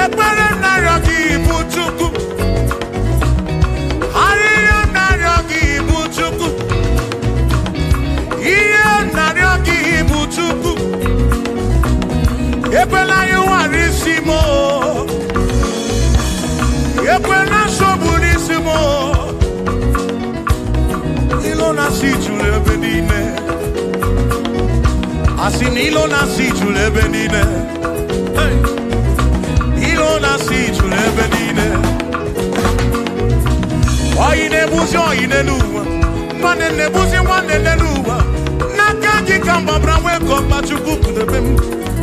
Ekpere narịọ gị bụ Chukwu. Arịrịọ narịọ gị bụ Chukwu. Ihe narịọ gị bụ Chukwu. Ekwela ịwara isi m o. Ekwela nsogbu n'isi m o. Ilo na-asị juru ebe niile. Asị na ilo na-asị juru ebe niile. Hey! Ilo na-asị juru ebe niile. Oyi na-egbuzi oyi n'elu ụwa. Nwanne na-egbuzi nwanne n'elu ụwa. N'aka gị ka m gbabara nwee ka ọkpa Chukwu kpụdebe m.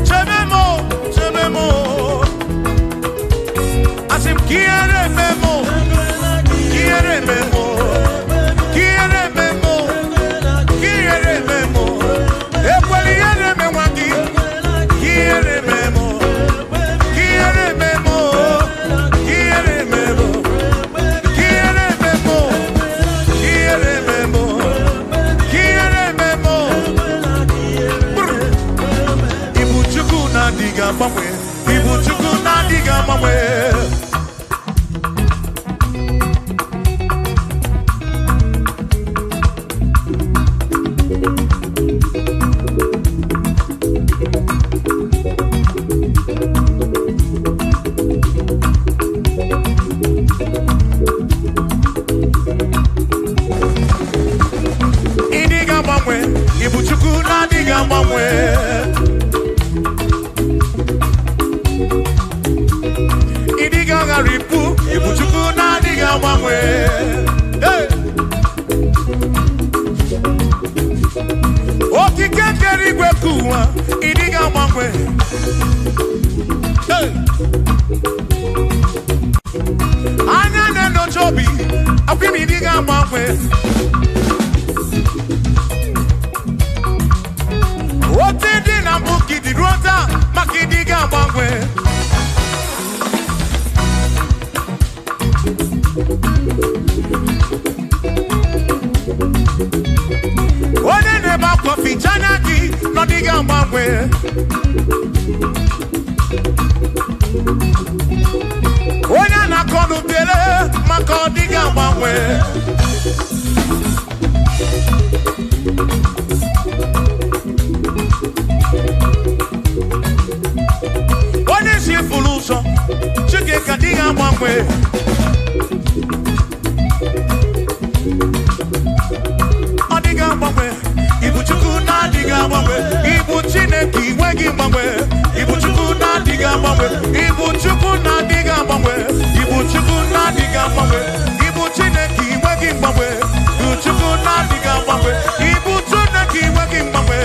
Chebe m o, chebe m o. Asị m ka ihere eme m o, ka ihere eme m o, ka ihere eme m o, ka ihere eme m o. Ekwela ihere eme nwa gị, ka ihere eme m o, ka ihere eme m o, ka ihere eme m o. Ka ihere eme m o, ka ihere eme m o, ka ihere eme m o. Brr. Ibu Chukwu na-adịghị agbanwe, Ibu Chukwu na-adịghị agbanwe. Ịdịghị agbanwe, Ibu Chukwu na-adịghị agbanwe. Ịdịghị aghara ibu, Ibu Chukwu na-adịghị agbanwe. Hey! Okike kere igwe ka ụwa, ịdịghị agbanwe. Hey! Anya na-enyocha obi, akwa m ịdị ga-agbanwe. Otu dị na mbụ ka ịdị ruo taa, maka ịdị ga-agbanwe. Onye na-ebe akwa ficha anya gị na ọ dịghị agbanwe. Onye na-akọ n'ubere maka ọ dịghị agbanwe. Onye si furu ụzọ, Chineke adịghị agbanwe. Ọ dịghị agbanwe. Ibu Chukwu na-adịghị agbanwe. Ibu Chineke inwe gị mgbanwe. Ibu Chukwu na-adịghị agbanwe. Ibu Chukwu na-adịghị agbanwe. Ibu Chukwu na-adịghị agbanwe. Ibu Chineke inwe gị mgbanwe. Ibu Chukwu na-adịghị agbanwe. Ibu Chineke inwe gị mgbanwe.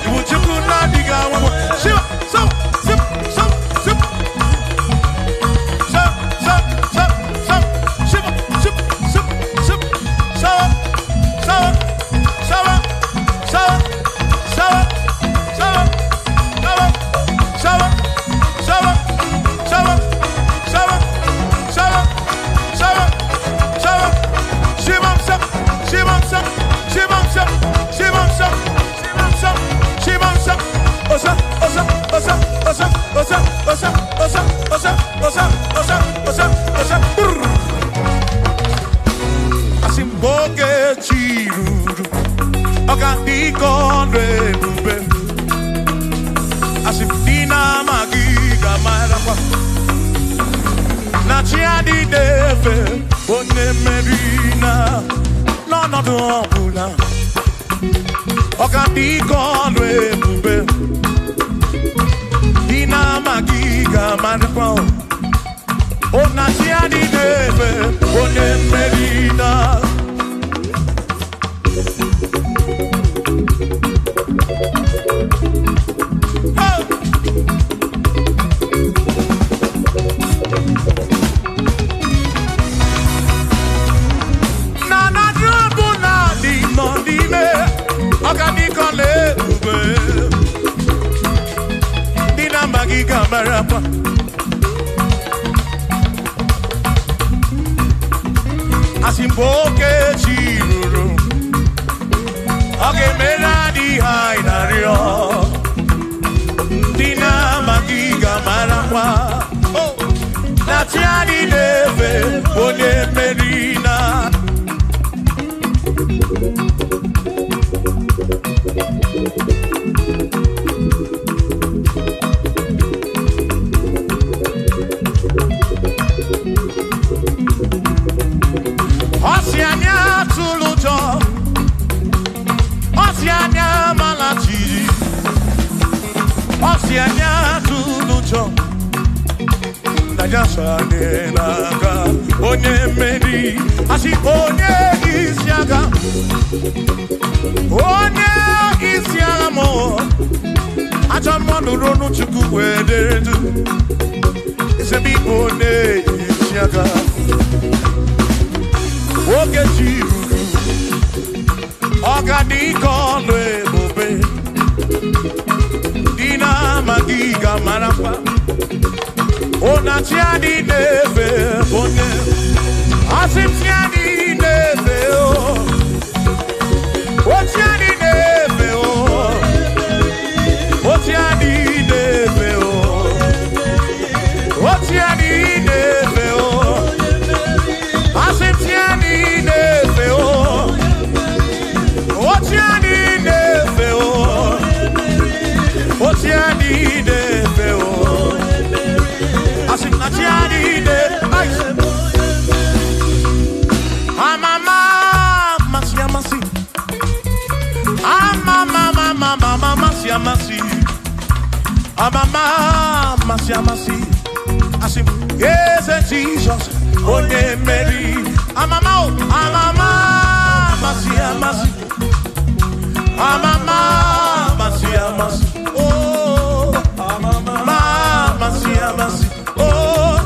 Ibu Chukwu na-adịghị agbanwe. Shiva, so, sip, so, sip. So, so, so, so. Shiva, sip, sip, sip. So, so, so, so, so, so, so, so, so, so, so, so, so, Shivam sap, Shivam sap, Shivam sap, Shivam sap, Shivam sap, Shivam sap, Osa, osa, osa, osa, osa, osa, osa, osa, osa, osa, osa, osa, brrr. Asị m oge chi ruru, ọ ga-adị ka ọnụ ebube. Asị m ndị na-amaghị ga-amarakwa na chi adịghị efe onye mmeri na n'ọnọdụ ọbụla. Ọ ga-adị ka ọnụ ebube. Ndị na-amaghị ga-amarakwa o na chi adịghị efe onye mmeri na. Oh! Na na drọbụ na dị nọ n'ime ọgadịkọla ebube. Ndị na-amaghị ga-amarakwa. Asị mgbe oke chi ruru, ọ ga-emere adịghị anyị na-arịọ. Ndị na-amaghị ga-amarakwa Oh! na chi anyị na-efe onye mmeri na. Ọ sị anyị atụla ụjọ, ọ sị anyị amala jijiji, ọ sị anyị atụla ụjọ, na ya so anyị n'aka onye mmeri. Asị onye isi agha, onye isi agha mụ, ajọ mmụọ nụrụ ọnụ Chukwu wee dere du. Eze m ịbụ onye isi agha. Oge chi ruru, ọ ga-adị ka ọlụ ebube. Ndị na-amaghị ga-amarakwa ụna chi adị na-efe onye. Asị m chi adị na-efe o, o chi adị na-efe o, o chi adị na-efe o, o chi adị na-efe o. Asị m chi adị na-efe o, o chi adị na-efe o, o chi adị na-efe o. Asị m na chi adị na-efe. Amama amasị amasị, amama amama amasị amasị, amama amasị amasị. Asị m eze Jizọs onye mmeri. Amama o, amama amasị amasị, amama amasị amasị, oh amama amasị amasị, oh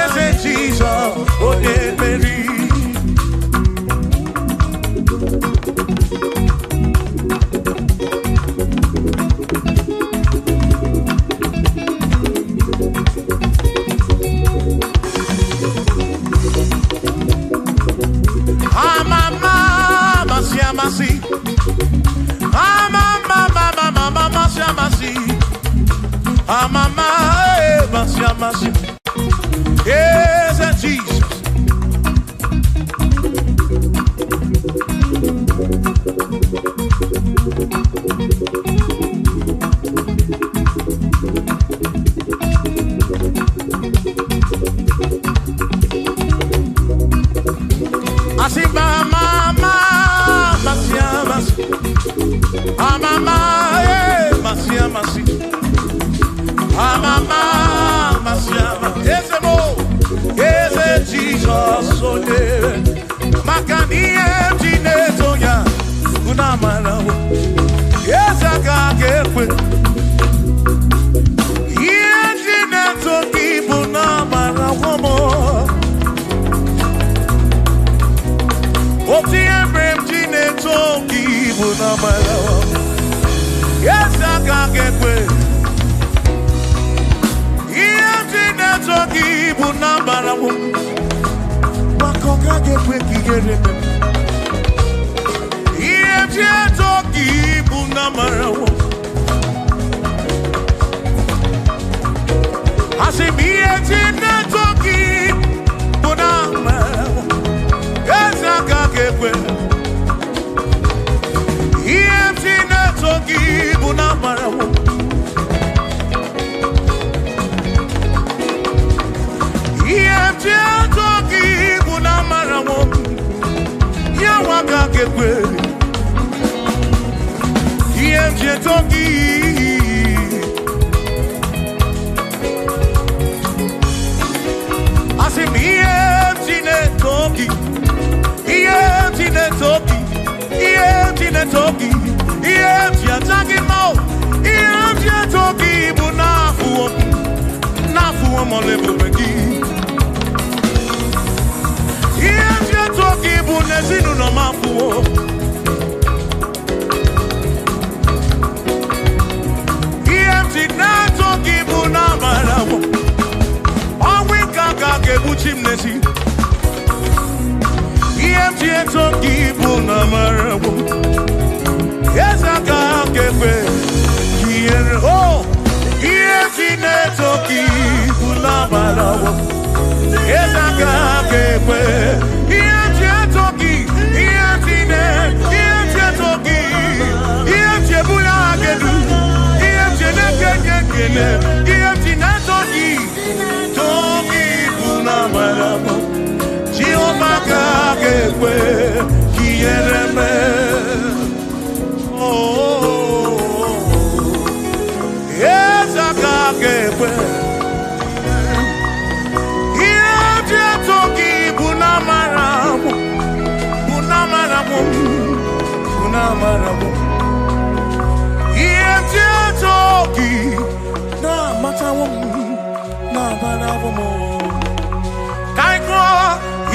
eze Jizọs onye mmeri. amasị. Eze Jizọs. Asị ma ma amasị amasị. Amama masị amasị. Amama amasị amasị. Eze mo, eze Jizọs onye. Maka na ihe m ji na-eto ya bụ na amara m. Eze aka ga-ekwe. Ihe m ji na-eto gị bụ na amara m. Otu ihe mere m ji na-eto gị bụ na amara m. Eze aka ga-ekwe. Ihe m ji na-eto gị bụ na amara m. Maka ọ gaghị ekwe ka ihere mee m. Ihe m ji eto gị bụ na amara m. Asị m ihe m ji na-eto gị bụ na amara m. Eze aka ga-ekwe. Ihe m ji na-eto gị bụ na amara m. Ihe m ji eto gị bụ na amara m. Ya nwa aka ga-ekwe. Ihe m ji eto gị. Asị m ihe m ji na-eto gị. Ihe m ji na-eto gị. Ihe m ji na-eto gị. Ihe m ji aja gị mma o. Ihe m ji eto gị bụ n'afụwo m. N'afụwo m ọla ebube gị. Ihe m ji eto gị bụ n'ezinụlọ m afụwo. Ihe m ji na-eto gị bụ n'amara m. Ọnwụ ike aka ga-egbuchi m n'ezi. Ihe m ji eto gị bụ n'amara m. Eze aka ga-ekwe ka ihere o. Ihe m ji na-eto gị bụ n'amara m. Eze aka ga-ekwe. Ihe m ji eto gị, ihe m ji na- ihe m ji eto gị, ihe m ji ebuli aha gị elu, ihe m ji na-ekenye ekele, ihe m ji na-eto gị, too gị bụ n'amara m. Jehova ka ga-ekwe ka ihere mee. Oh, eze aka ga-ekwe. Ihe m ji eto gị bụ n'amara m, bụ n'amara m, bụ n'amara m. Ihe m ji eto gị na-amatawo m, na-amarawo m. Ka anyị gụọ,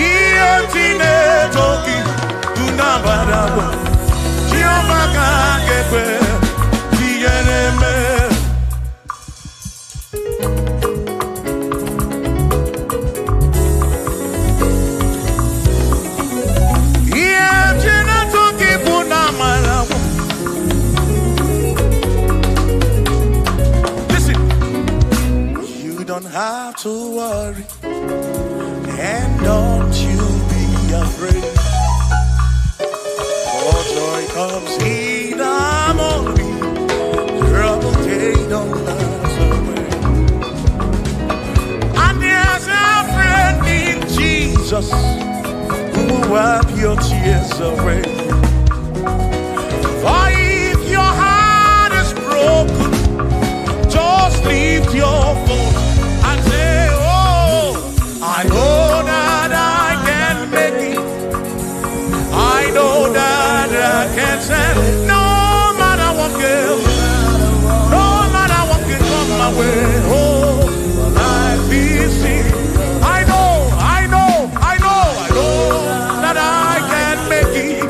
ihe m ji na-eto gị bụ n'amara m. Jehova ka ga-ekwe ka ihere mee. Ihe m ji na-eto gị bụ n'amara m. Listen, you don't have to worry, and don't you be afraid. For joy comes in the morning, trouble they don't last away. And there's a friend in Jesus who will wipe your tears away. For if your heart is broken, just lift your voice and say, oh, I know that I can make it. I know that I can stand. No matter what girl, no matter what can come my way. Oh, life is easy. I know, I know, I know, I know that I can make it.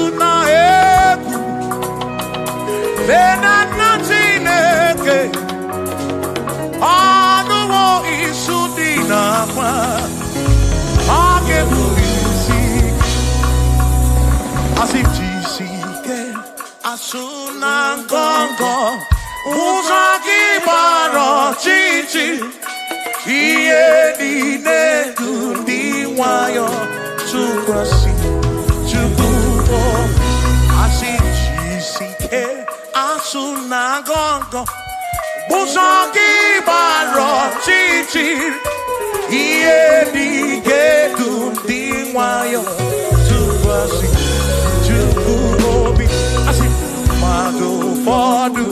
Atụna egwu, lee na nna Chineke, ọnụwo isu dị n'akwa, ọ ga-ebu isi. Asị jisi ike, asụ na ngọngọ, ụzọ gị gbara ọchịchị, ihe niile dị ndị nwayọ tụkwasị Chukwu obi. Asị jisi ike, asụ na ngọngọ, ụzọ gị gbara ọchịchị, ihe niile dị ndị nwayọ tụkwasị Chukwu obi. Asị mmadụ ụfọdụ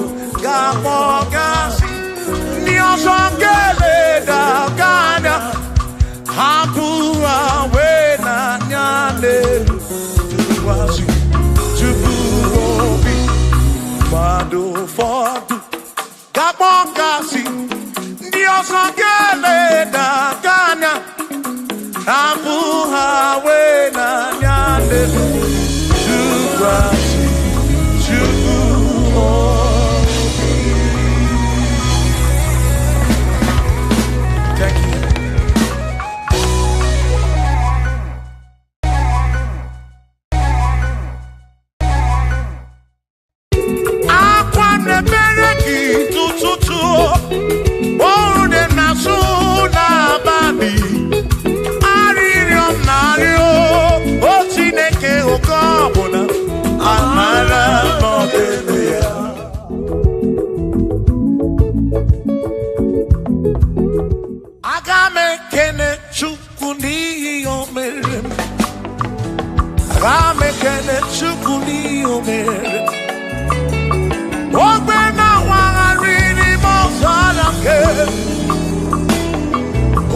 ga-akpọ gasị, ndị ọzọ ga-eleda gị anya, hapụ ha wee n'anya n'elu tụkwasị Chukwu obi. Mmadụ ụfọdụ ga-akpọ gasị, ndị ọzọ ga-eleda gị anya, hapụ ha wee n'anya n'elu tụkwasị Chukwu obi. Thank you. Akwa na-emere gị tụtụtụ, oru na-asụ n'abalị, arịrịọ m na-arịọ, o Chineke oke ọbụla, amara n'ọdịbe ya. Aga m ekene Chukwu n'ihi o mere m. Aga m ekene Chukwu n'ihi o mere m. Ogbe na-awagharị n'ime ọzara nke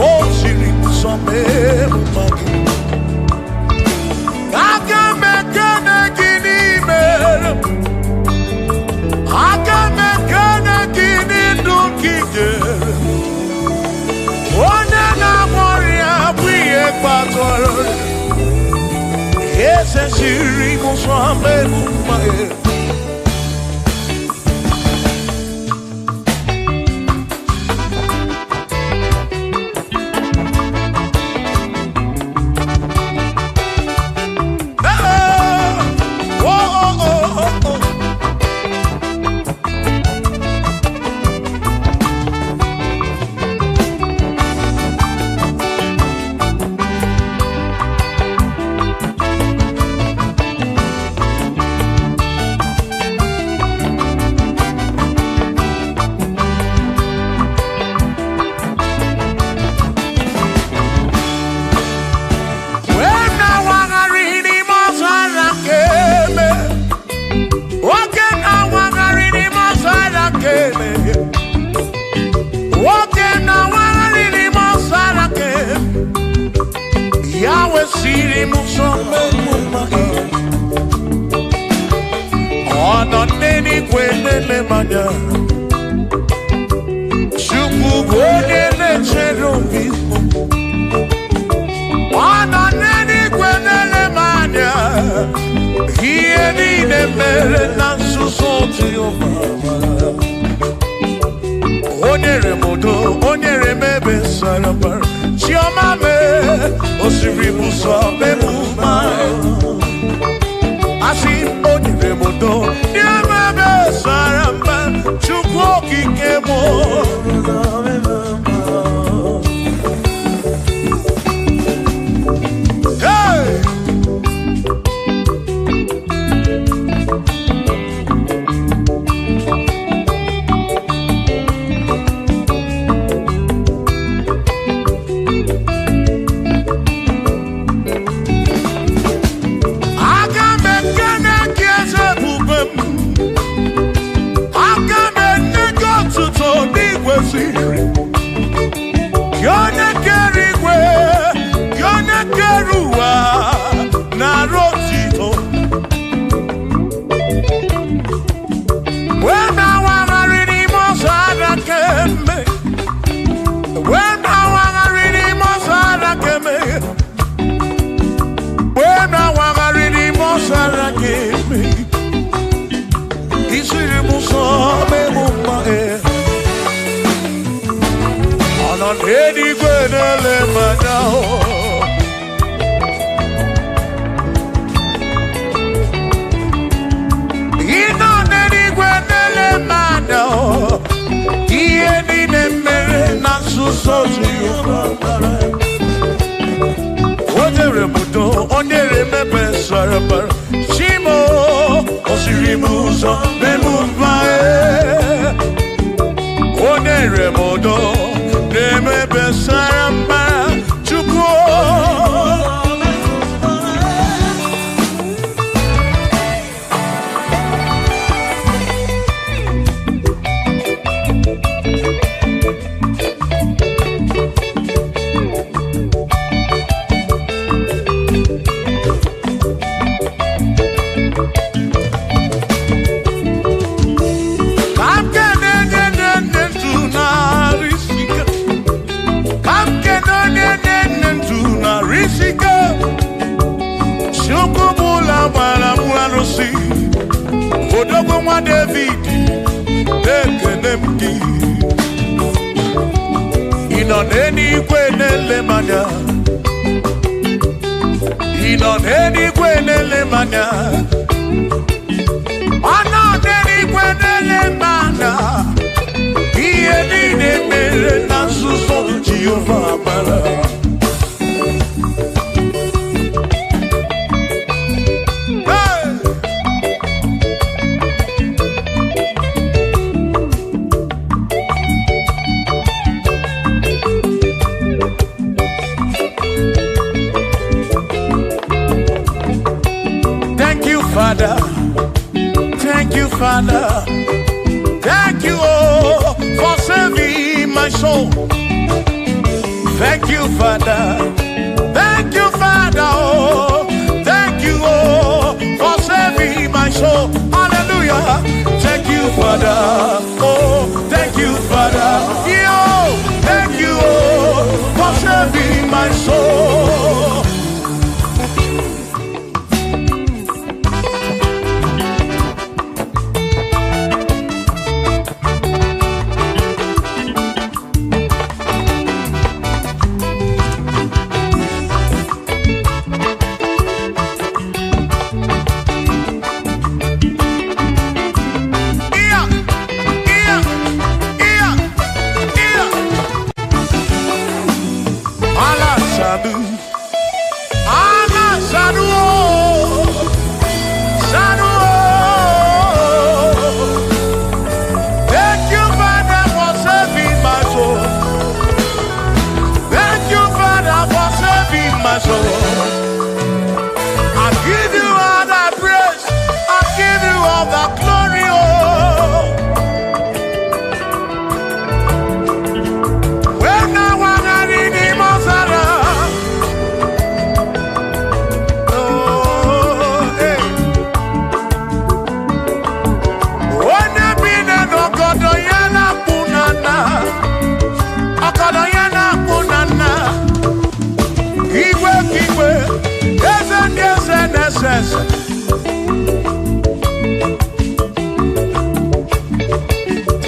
o siri nsọ mee mma gị. Aga m ekene gị n'ime m. Aga m ekene gị n'ndụ nke i nyere m. Onye na-agwọ ọrịa bụ ihe kpatara ọrịa. Eze siri nsọ mee mma gị. Oh, oh, oh, oh, oh. Wee na-awagharị n'ime ọzara nke eme. Nwoke na-awagharị n'ime ọzara nke eme. Nwoke na-awagharị n'ime ọzara nke eme. Ya wesịrị m nsọ mmemme gị. Ọ nọ n'eluigwe na-ele m anya. Chukwu bụ onye na-echere obi m. Ọ nọ n'eluigwe na-ele m anya. Ihe niile mere na nzuzo Jehova. O nyere m udo, o nyere m ebe sara mbara. Chiọma mee, o siri m ụzọ mee m mma. Asị m, o nyere m udo, nye m ebe sara mbara. Chukwu okike m. Hey! Aga m ekene gị eze ebube m. n'eluigwe na-ele m anya. Ị nọ n'eluigwe na-ele m anya. Ihe niile mere na nzuzo Jehova mara. O nyere m udo, o nyere m ebe sara mbara. Chimo, o siri m ụzọ mee m mma. O nyere m udo, na-eme ebe sara mbara. Chukwu. Odogwu nwa David, ekele m gị. Ị nọ n'eluigwe na-ele m anya. Ị nọ n'eluigwe na-ele m anya. Ọ nọ n'eluigwe na-ele m anya. Ihe niile mere na nzuzo Jehova mara. Thank you, Father. Thank you, Father. Thank you, oh, for saving my soul. Thank you, Father. Thank you, Father. Oh, thank you, oh, for saving my soul. Hallelujah. Thank you, Father. Oh, thank you, Father. Yo, thank you, oh, for saving my soul.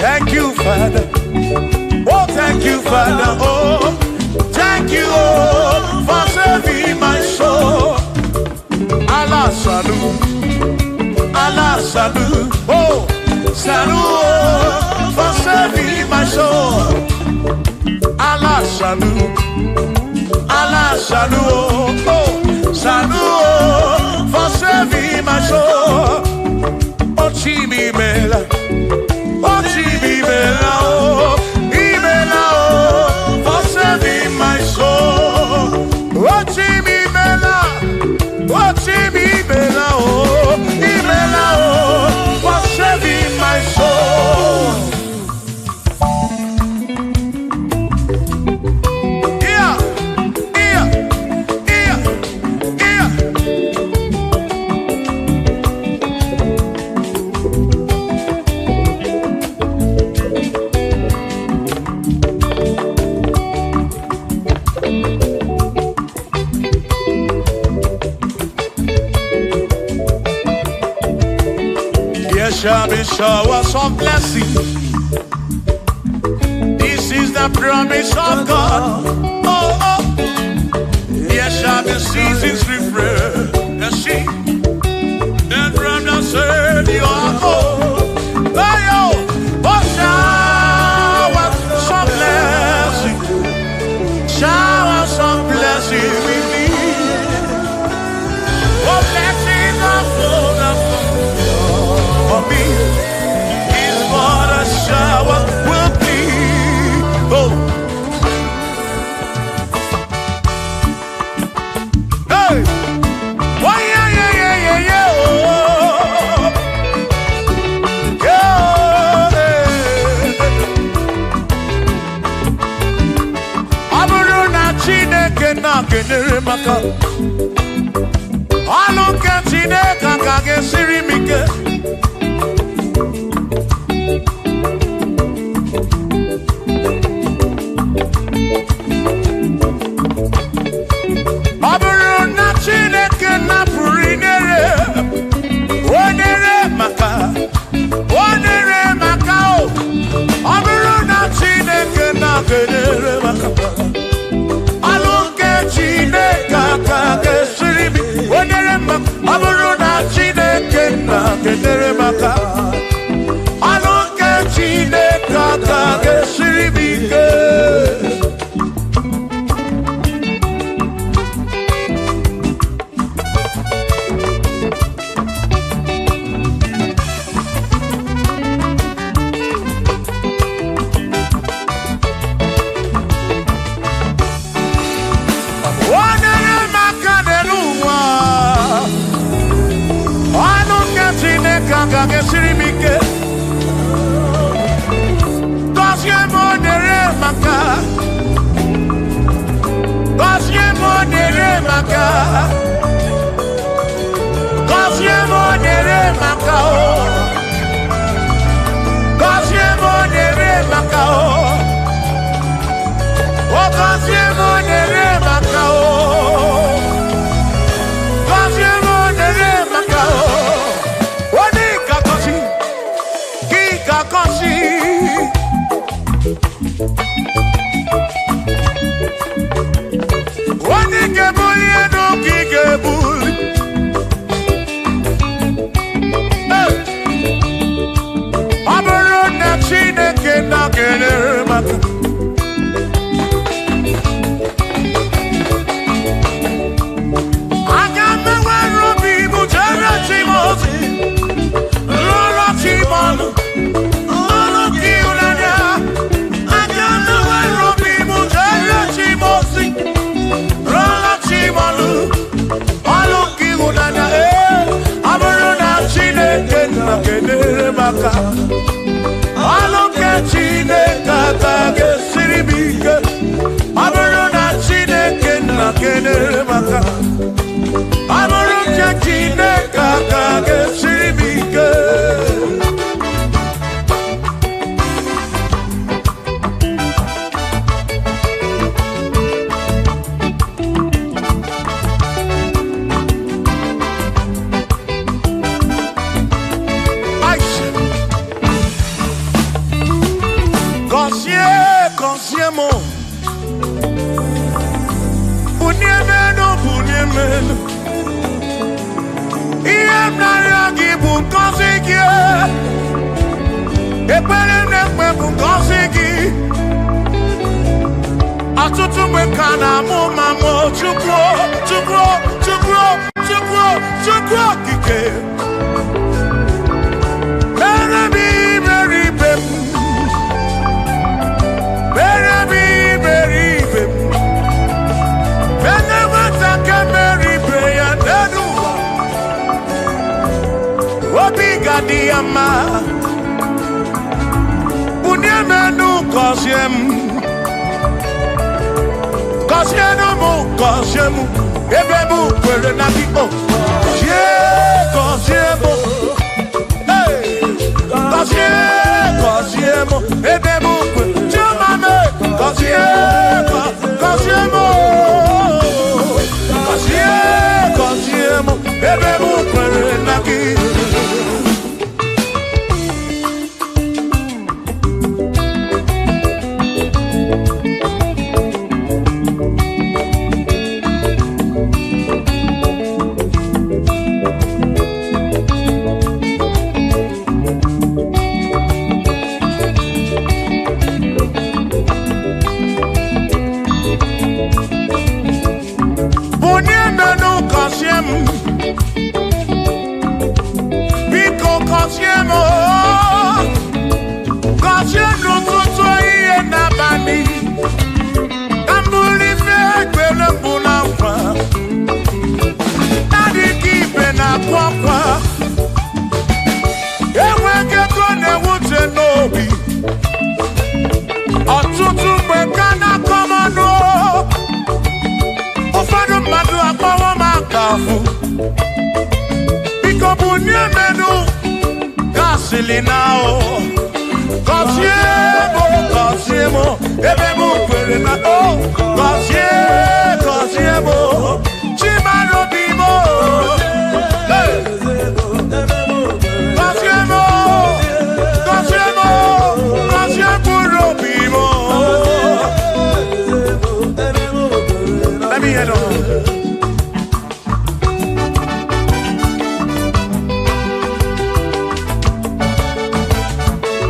Thank you, Father. Oh, thank you, Father. Oh, thank you, oh, for saving my soul. Allah salu, Allah salu, oh, salu, oh, for saving my soul. Allah salu, Allah salu, oh, salu, oh, for saving my soul. Oh, chimi mela. Oh, imela, oh, imela, oh, for saving my soul. Oh, imela, oh, imela, oh, imela, oh, for saving my soul. Yeah, yeah, yeah, yeah. There shall be showers of blessing. This is the the promise of God. Oh, oh, there shall be seasons refreshed. And she, then from the Savior, oh, oh, oh, shower some blessing, shower some blessing with me. Oh, blessings are full of for me. Is what a shower will be. Oh, hey, why, yeah, yeah, yeah, yeah, yeah, oh, yeah, ọ bụrụ na Chineke na-kenyere maka ọnụ nke Chineke ka ga-esiri m ike. Ọ bụrụ na Chineke napụrụ inyere, o nyere maka, o nyere maka o. Ọ bụrụ na Chineke na-kenyere maka ọlụ nke Chineke aka ga-esiri m, o nyere maka. Ọ bụrụ na Chineke na-kenyere maka ọlụ nke Chineke aka ga-esiri m ike. Onye maka n'elu ụwa, ọnụ nke Chineke agaghị esiri m ike. Gọzie m onyere maka, gọzie m onyere maka, gọzie m onyere maka o, gọzie m onyere maka o, o gọzie m onyere maka o. Gọzie m onyere maka o. Onye ga-agọzi, gị ga-agọzi. Onye ga-ebuli elu ka ị ga-ebuli. Hey! Ọ bụrụ na Chineke na-enyere maka aga m enwere obi m jere chi m ozi, lụrụ chi m ọlụ, ọlụ gị ịhụnanya. Aga m enwere obi m jere chi m ozi, lụrụ chi m ọlụ, ọlụ gị ịhụnanya. Ee, ọ bụrụ na Chineke na-enyere m aka, ọlụ nke Chineke aka ga-esiri m ike. Ọ bụrụ na Chineke na-enyere m aka, ọ bụrụ nke Chineke aka ga-esiri m ike. Aisha. Gọzie, gọzie m, bunie m elu, bunie m elu. Ihe m na-arịọ gị bụ ngọzi gị. Ekpere m na-ekpe bụ ngọzi gị. Ọtụtụ mgbe ka na-amụ ma mụ Chukwu, Chukwu, Chukwu, Chukwu, Chukwu okike. Mere m iberibe m, mere m iberibe m. Mere nwata ka mere ibe ya n'elu ụwa, obi ga-adị ya mma. Bunie m elu, gọzie m, gọzienụ m, gọzie m, ebe m kwere na gị o. Gọzie, gọzie m, hey! Gọzie, gọzie m, ebe m kwere. Chioma m, gọzie, gọzie m, gọzie, gọzie m, ebe m kwere na gị. obi. Ọtụtụ mgbe ka na-akọ m ọnụ, ụfọdụ mmadụ akpọwo m aka afụ. Biko bunie menu gasịlị na o. Gọzie m, gọzie m, ebe m kwere na o. Gọzie, gọzie m, Chimara obi m. Hey! Gọzie m, gọzie m, gọzie mkpụrụ obi m. Let me hear them.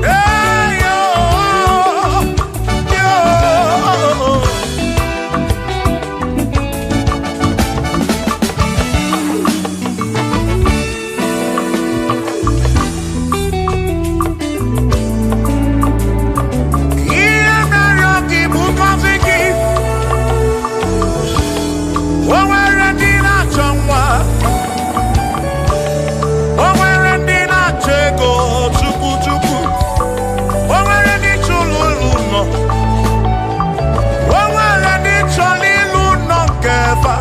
Hey, yo, yo. Ihe mere gị bụ ngọzi gị. O nwere ndị na-achọ nwa. O nwere ndị na-achọ ego chukwu chukwu. O nwere ndị chụrụ ụlọ nọ. O nwere ndị chọrọ ịlụ nọ nke fa.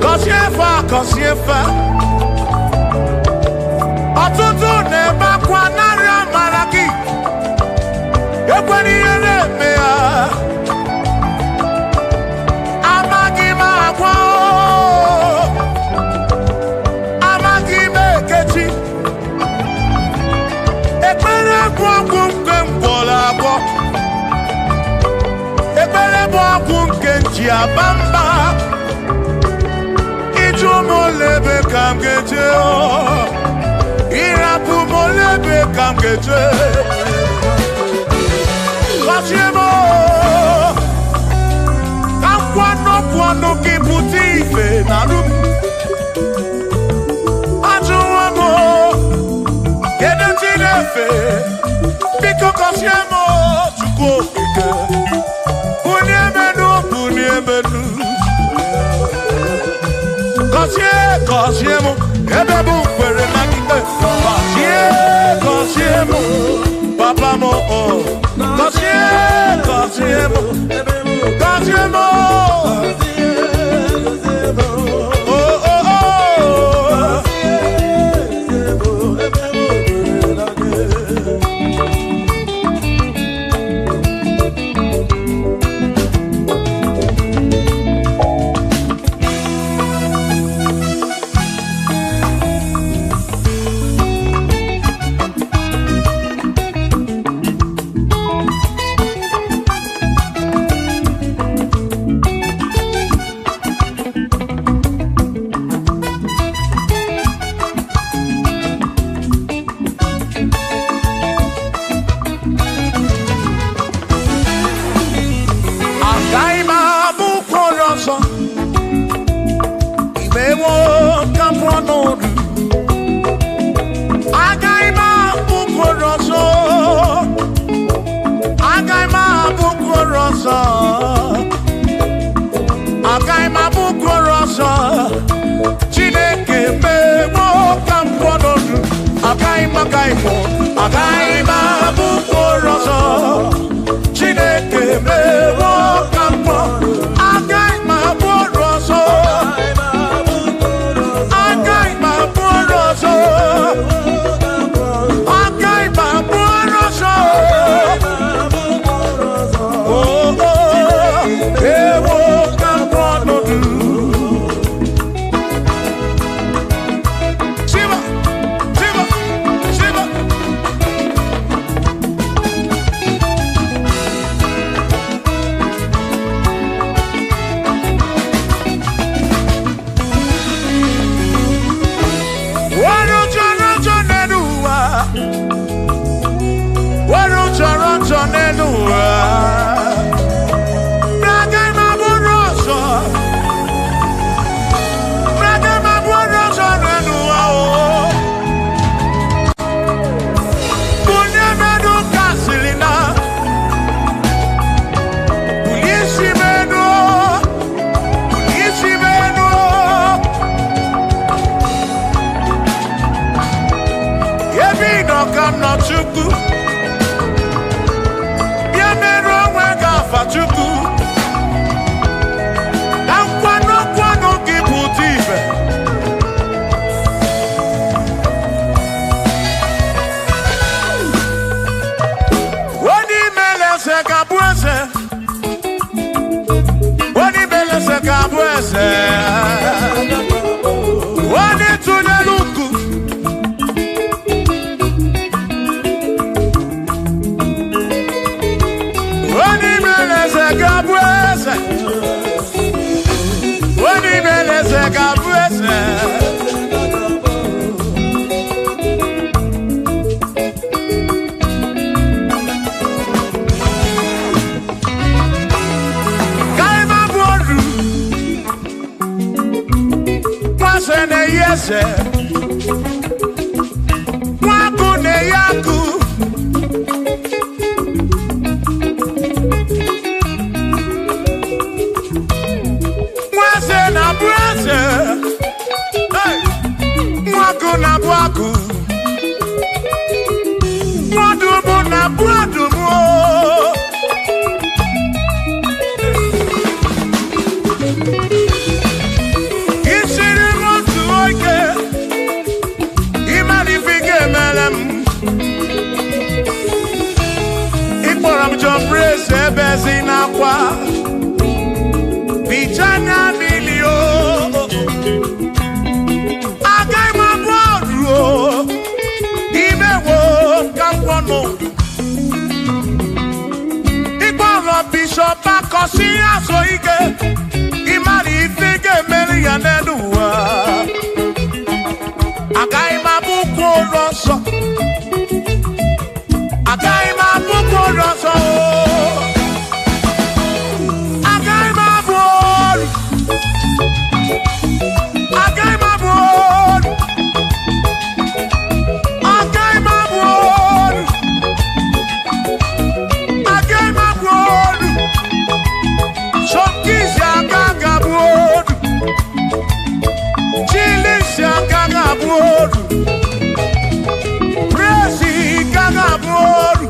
Gọzie fa, gọzie fa. Ọtụtụ na-ebe akwa narị amara gị. Ekwela ihe na-eme ya. Amaghị m agwa o. Amaghị m ekechi. Ekpere bụ ọgwụ nke m gwọrọ agwọ. Ekpere bụ ọgwụ nke m ji aba mba. Ịjụ m ole ebe ka m ga-eje o. Ịrapụ m ole ebe ka m ga-eje. Gọzie m o. Ka m kwuo n'okwu ọnụ gị pụta ife na arụ m. Ajụwo m o, kedu chi na-efe? Biko gọzie m o, Chukwu okike. Bunie m enu, bunie m enu. Gọzie, gọzie m, ebe m kwere na gị. Gọzie, gọzie m, papa m o. Gọzie, gọzie m, gọzie m o. Oh, oh, oh. Agaghị m abụ ụkwụ ọzọ. Imewo ka m pụọ n'ọdụ. Agaghị m abụ ụkwụ ọzọ. Agaghị m abụ ụkwụ ọzọ. Agaghị m abụ ụkwụ ọzọ. Chineke mewo ka m pụọ n'ọdụ. Agaghị m, agaghị m, agaghị m abụ ụkwụ ọzọ. Chineke mewo ka m pụọ. Agaghị m abụ ọrụ ọzọ. Agaghị m abụ ọrụ ọzọ. Agaghị m abụ ọrụ ọzọ. Oh, oh, ewo ka m pụọ n'ọdụ. Shiva, Shiva, Shiva. nọ ka m nọ Chukwu. Bịa merụ onwe gị afa Chukwu. Ka nkwado nkwado gị pụta ibe. Onye imele eze ga-abụ eze. Onye imele eze ga-abụ eze. Onye tụnyere uku. Onye imele eze ga-abụ eze. Onye imele eze ga-abụ eze. Ka ị ma bụ oru. Nwaze na-eyi eze. Nwakụ na-eyi akụ. Nwaze na-abụ eze. Hey! Nwakụ na-abụ akụ. Nwadụmụ na-abụ adụmụ. Isiri m otu oge, ịmara ife ị ga-emere m. Ị kpọrọ m John Praise ebe si n'akwa. Bicha anya mmiri o. Agaghị m abụ ọrụ o. Imewo ka m kwọ n'udu. Ịkpọrọ Bishọp Akọsị azụ ike. Ịmara ife ị ga-emere ya n'elu ụwa. Agaghị m abụ ụkwụ ụlọ nsọ. Agaghị m abụ ụkwụ ụlọ nsọ o. Agaghị m abụ ọrụ. Agaghị m abụ ọrụ. Agaghị m abụ ọrụ. Agaghị m abụ ọrụ. Sọkizi agaghị abụ ọrụ. Chilisi agaghị abụ ọrụ. Praise gaghị abụ ọrụ.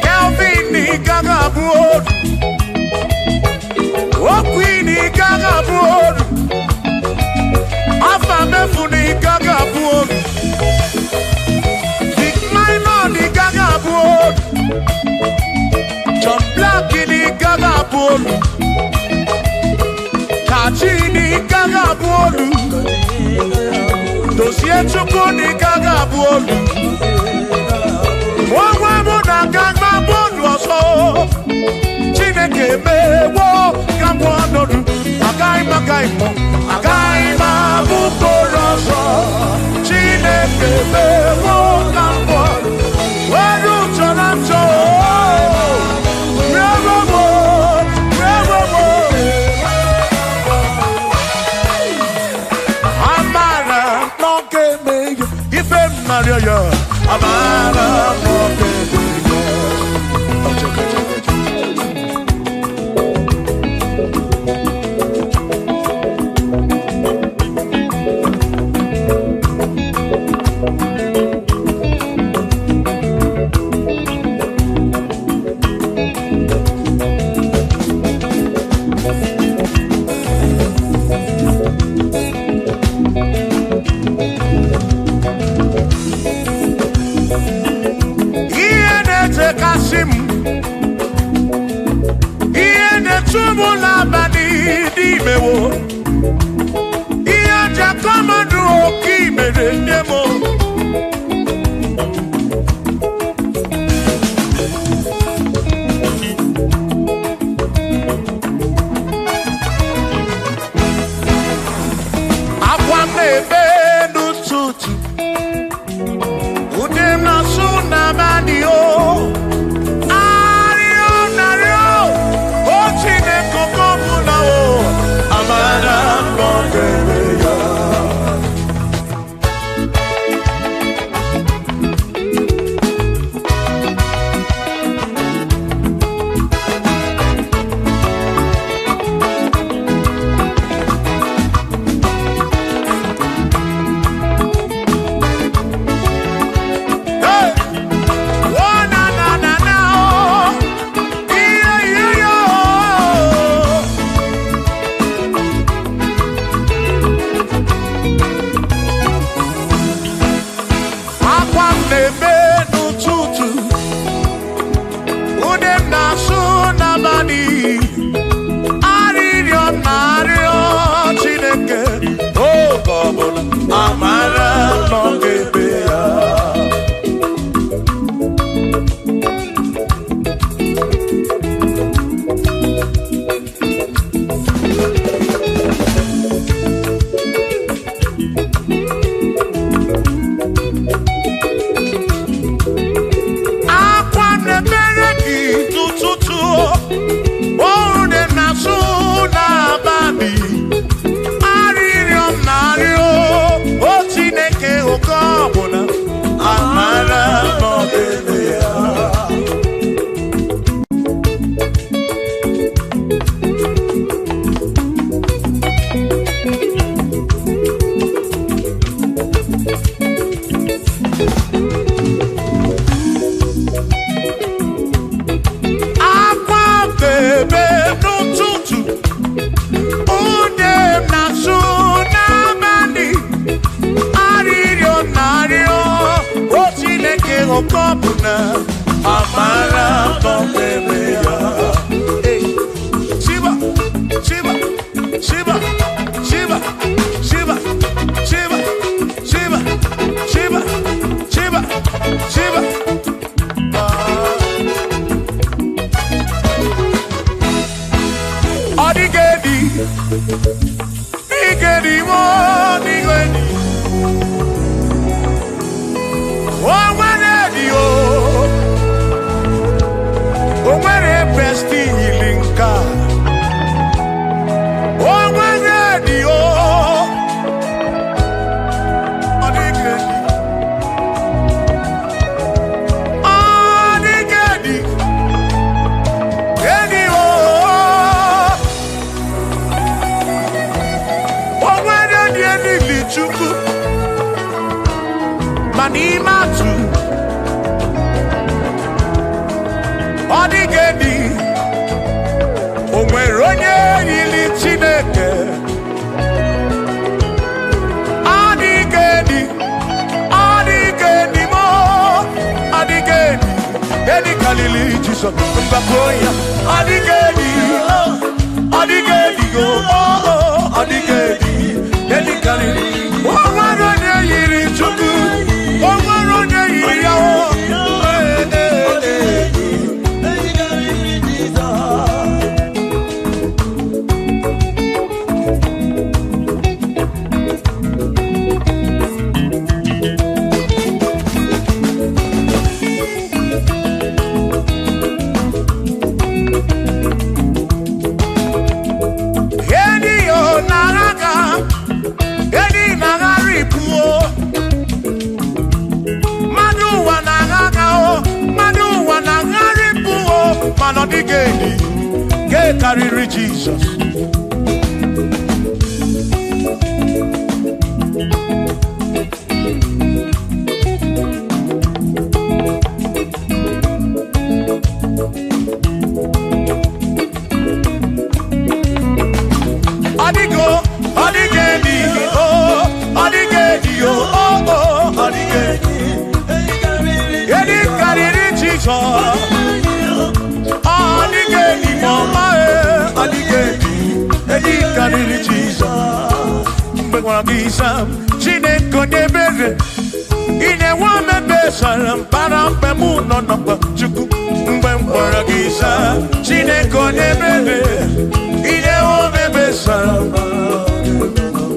Kelvin gaghị abụ ọrụ. Okwini gaghị abụ ọrụ. Afa mefuni gaghị abụ ọrụ. Vic Minor gaghị abụ ọrụ. John Black gaghị abụ ọrụ. Kachi gaghị abụ ọrụ. Dozie Chukwu gaghị abụ ọrụ. Onwe mụ na aga m abụ ọrụ ọzọ. Chineke emewo ka m ọnọdụ. Agaghị m agaghị m agaghị m abụ mkpụrụ ọzọ. Chineke emewo ka m ọnọdụ. Were chọrọ m chọọ. Rewo m, rewo m. Amara n'oge eme ya, ife m narịọ ya. Amara n'oge eme ya. Ọchọkọ, ọchọkọ, ọchọkọ. Ihe na-echekasị m, ihe na-echu m n'abalị n'imewo, ihe ji akọmọdụ oke imere nne m. Akwa m na-ebe n'ụtụtụ, ude m na-asụ n'abalị o. Arịọ narịọ, o Chineke oke ọbụla o, amara m ọ ga-eme ya. na-ebe n'ụtụtụ, ude m na-asụ n'abalị, arịrịọ m na-arịọ Chineke oge ọbụla amara nọ ga-ebe ya. Akwa na-emere gị n'ụtụtụ, ude m na-asụ n'abalị, arịrịọ m na-arịọ o Chineke oge ọbụla amara nọ ga-ebe ya. Akwa bebe n'ụtụtụ, ude m na-asụ n'abalị, arịrịọ m na-arịọ o Chineke oge ọbụla amara nọ ga-ebe ya. Hey. Shiba, Shiba, Shiba, Shiba, Shiba, Shiba, Shiba, Shiba, Shiba, Shiba. Ọ dịghị edi, dịghị edi, ọ dịghị edi. O nwere edi o, o nwere besti yiri nke a. O nwere edi o, ọ dịghị edi. Ọ dịghị edi, edi o. O nwere dị elili Chukwu, ma n'ime atụ, ọ dịghị edi. O nwere onye yiri Chineke. Ọ dịghị edi, ọ dịghị edi mo, ọ dịghị edi. Edi karịrị Jizọs, mgbakọ ya. Ọ dịghị edi, ọ dịghị edi go, ọ dịghị edi. Edi karịrị. O nwere onye yiri Chukwu, o nwere onye yiri ya o. Ee, ee, ee. Edi yo na-agha, edi na-aghara ibu o. Mmadụ ụwa na-agha o, mmadụ ụwa na-aghara ibu o, mana ọ dịghị edi, nke karịrị Jizọs. Ọ dịgo, ọ dịghị edi o, ọ dịghị edi o, o, o, ọ dịghị edi. Edi karịrị Jizọs. Ọ dịghị edi ma ọma e, ọ dịghị edi. Edi karịrị Jizọs. Mgbe gwara gị sam, Chineke onye ebere, ị na-enwe omebe sara mbara mgbe mụ nọ na mkpa Chukwu. Mgbe m gwara gị sam, Chineke onye ebere, ị na-enwe omebe sara mbara.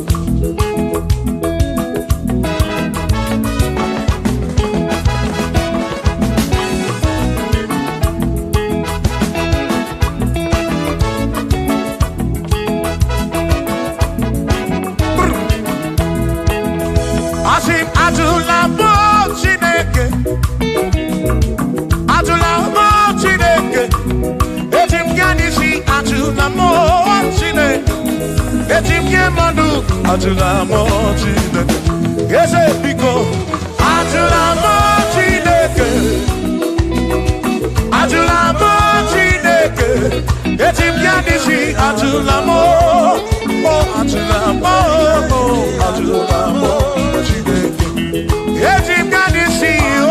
Asị m atụla mụ Chineke, atụla mụ Chineke, eji m gaa n'isi atụla mụ Chineke, eji m nye mmadụ atụla mụ Chineke, eze biko atụla mụ Chineke, atụla mụ Chineke, eji m gaa n'isi atụla mụ, o atụla mụ, o atụla mụ Chineke. Eji m gaa n'isi o.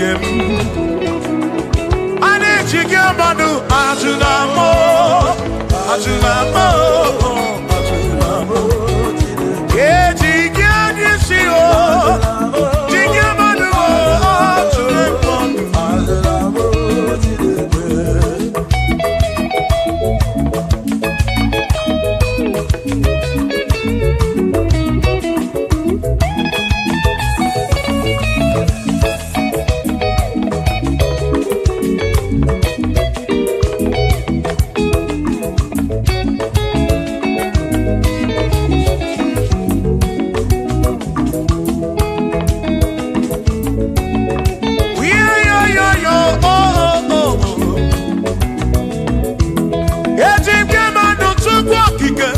ike m. A na-eji gị mmadụ ajụla m, ajụla m. Eji gị anya isi o, ji gị mmadụ ajụla m. Eji m gị mmadụ tupu okike,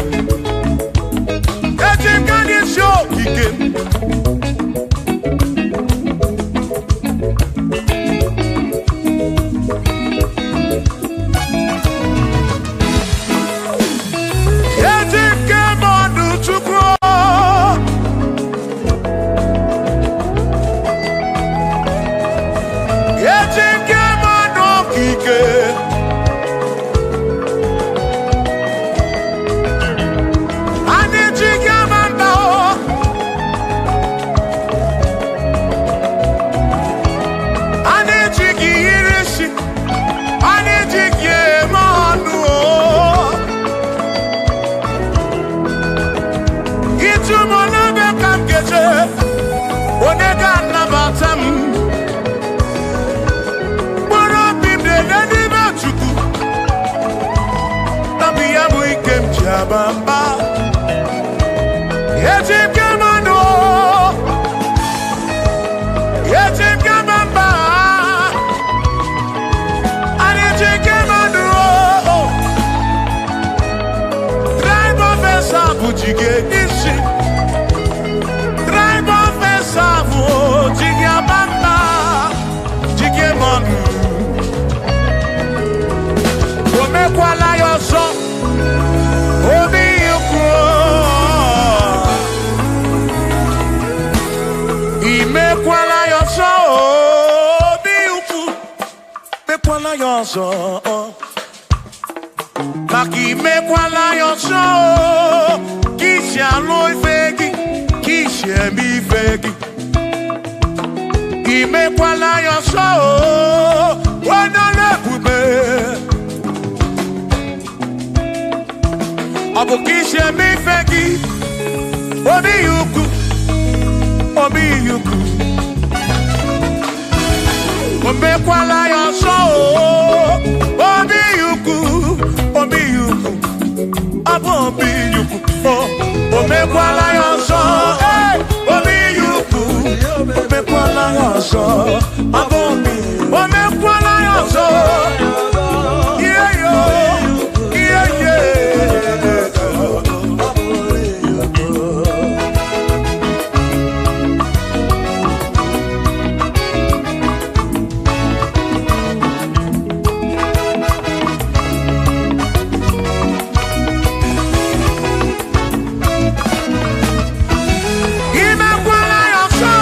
eji m gị n'isi okike. Eji m gị mmadụ tupu eji m gị mmadụ okike. A na-eji gị ama mba o. A na-eji gị yiri isi, a na-eji gị eme ọnụ o. Ịtụ m n'ebe ka m ga-eje, onye ga-anabata m. Mkpụrụ obi m na-ele n'ime Chukwu, nabi ya bụ ike m ji aba mba. Eji m gị mmanụ o, eji m gị ama mba. A na-eji gị mmanụ o. Tribe of Esau bụ ji gị isi. Tribe of Esau bụ ji gị aba mba, ji gị mmanụ. O mekwala ya ọzọ, obi ikwu. Imekwala ya ọzọ, obi ukwu. Mekwala ya ọzọ, maka imekwala ya ọzọ, ka isi alụ ife gị, ka isi eme ife gị. Imekwala ya ọzọ, onye ọrụ ebube. Ọ bụ ka isi eme ife gị, obi ukwu, obi ukwu. O mekwala ya ọzọ, obi ukwu, obi ukwu, ọ bụ obi ukwu. O mekwala ya ọzọ, ee, obi ukwu, o mekwala ya ọzọ, ọ bụ obi. O mekwala ya ọzọ, ihe yo, ihe ye. Imekwala ya ọzọ.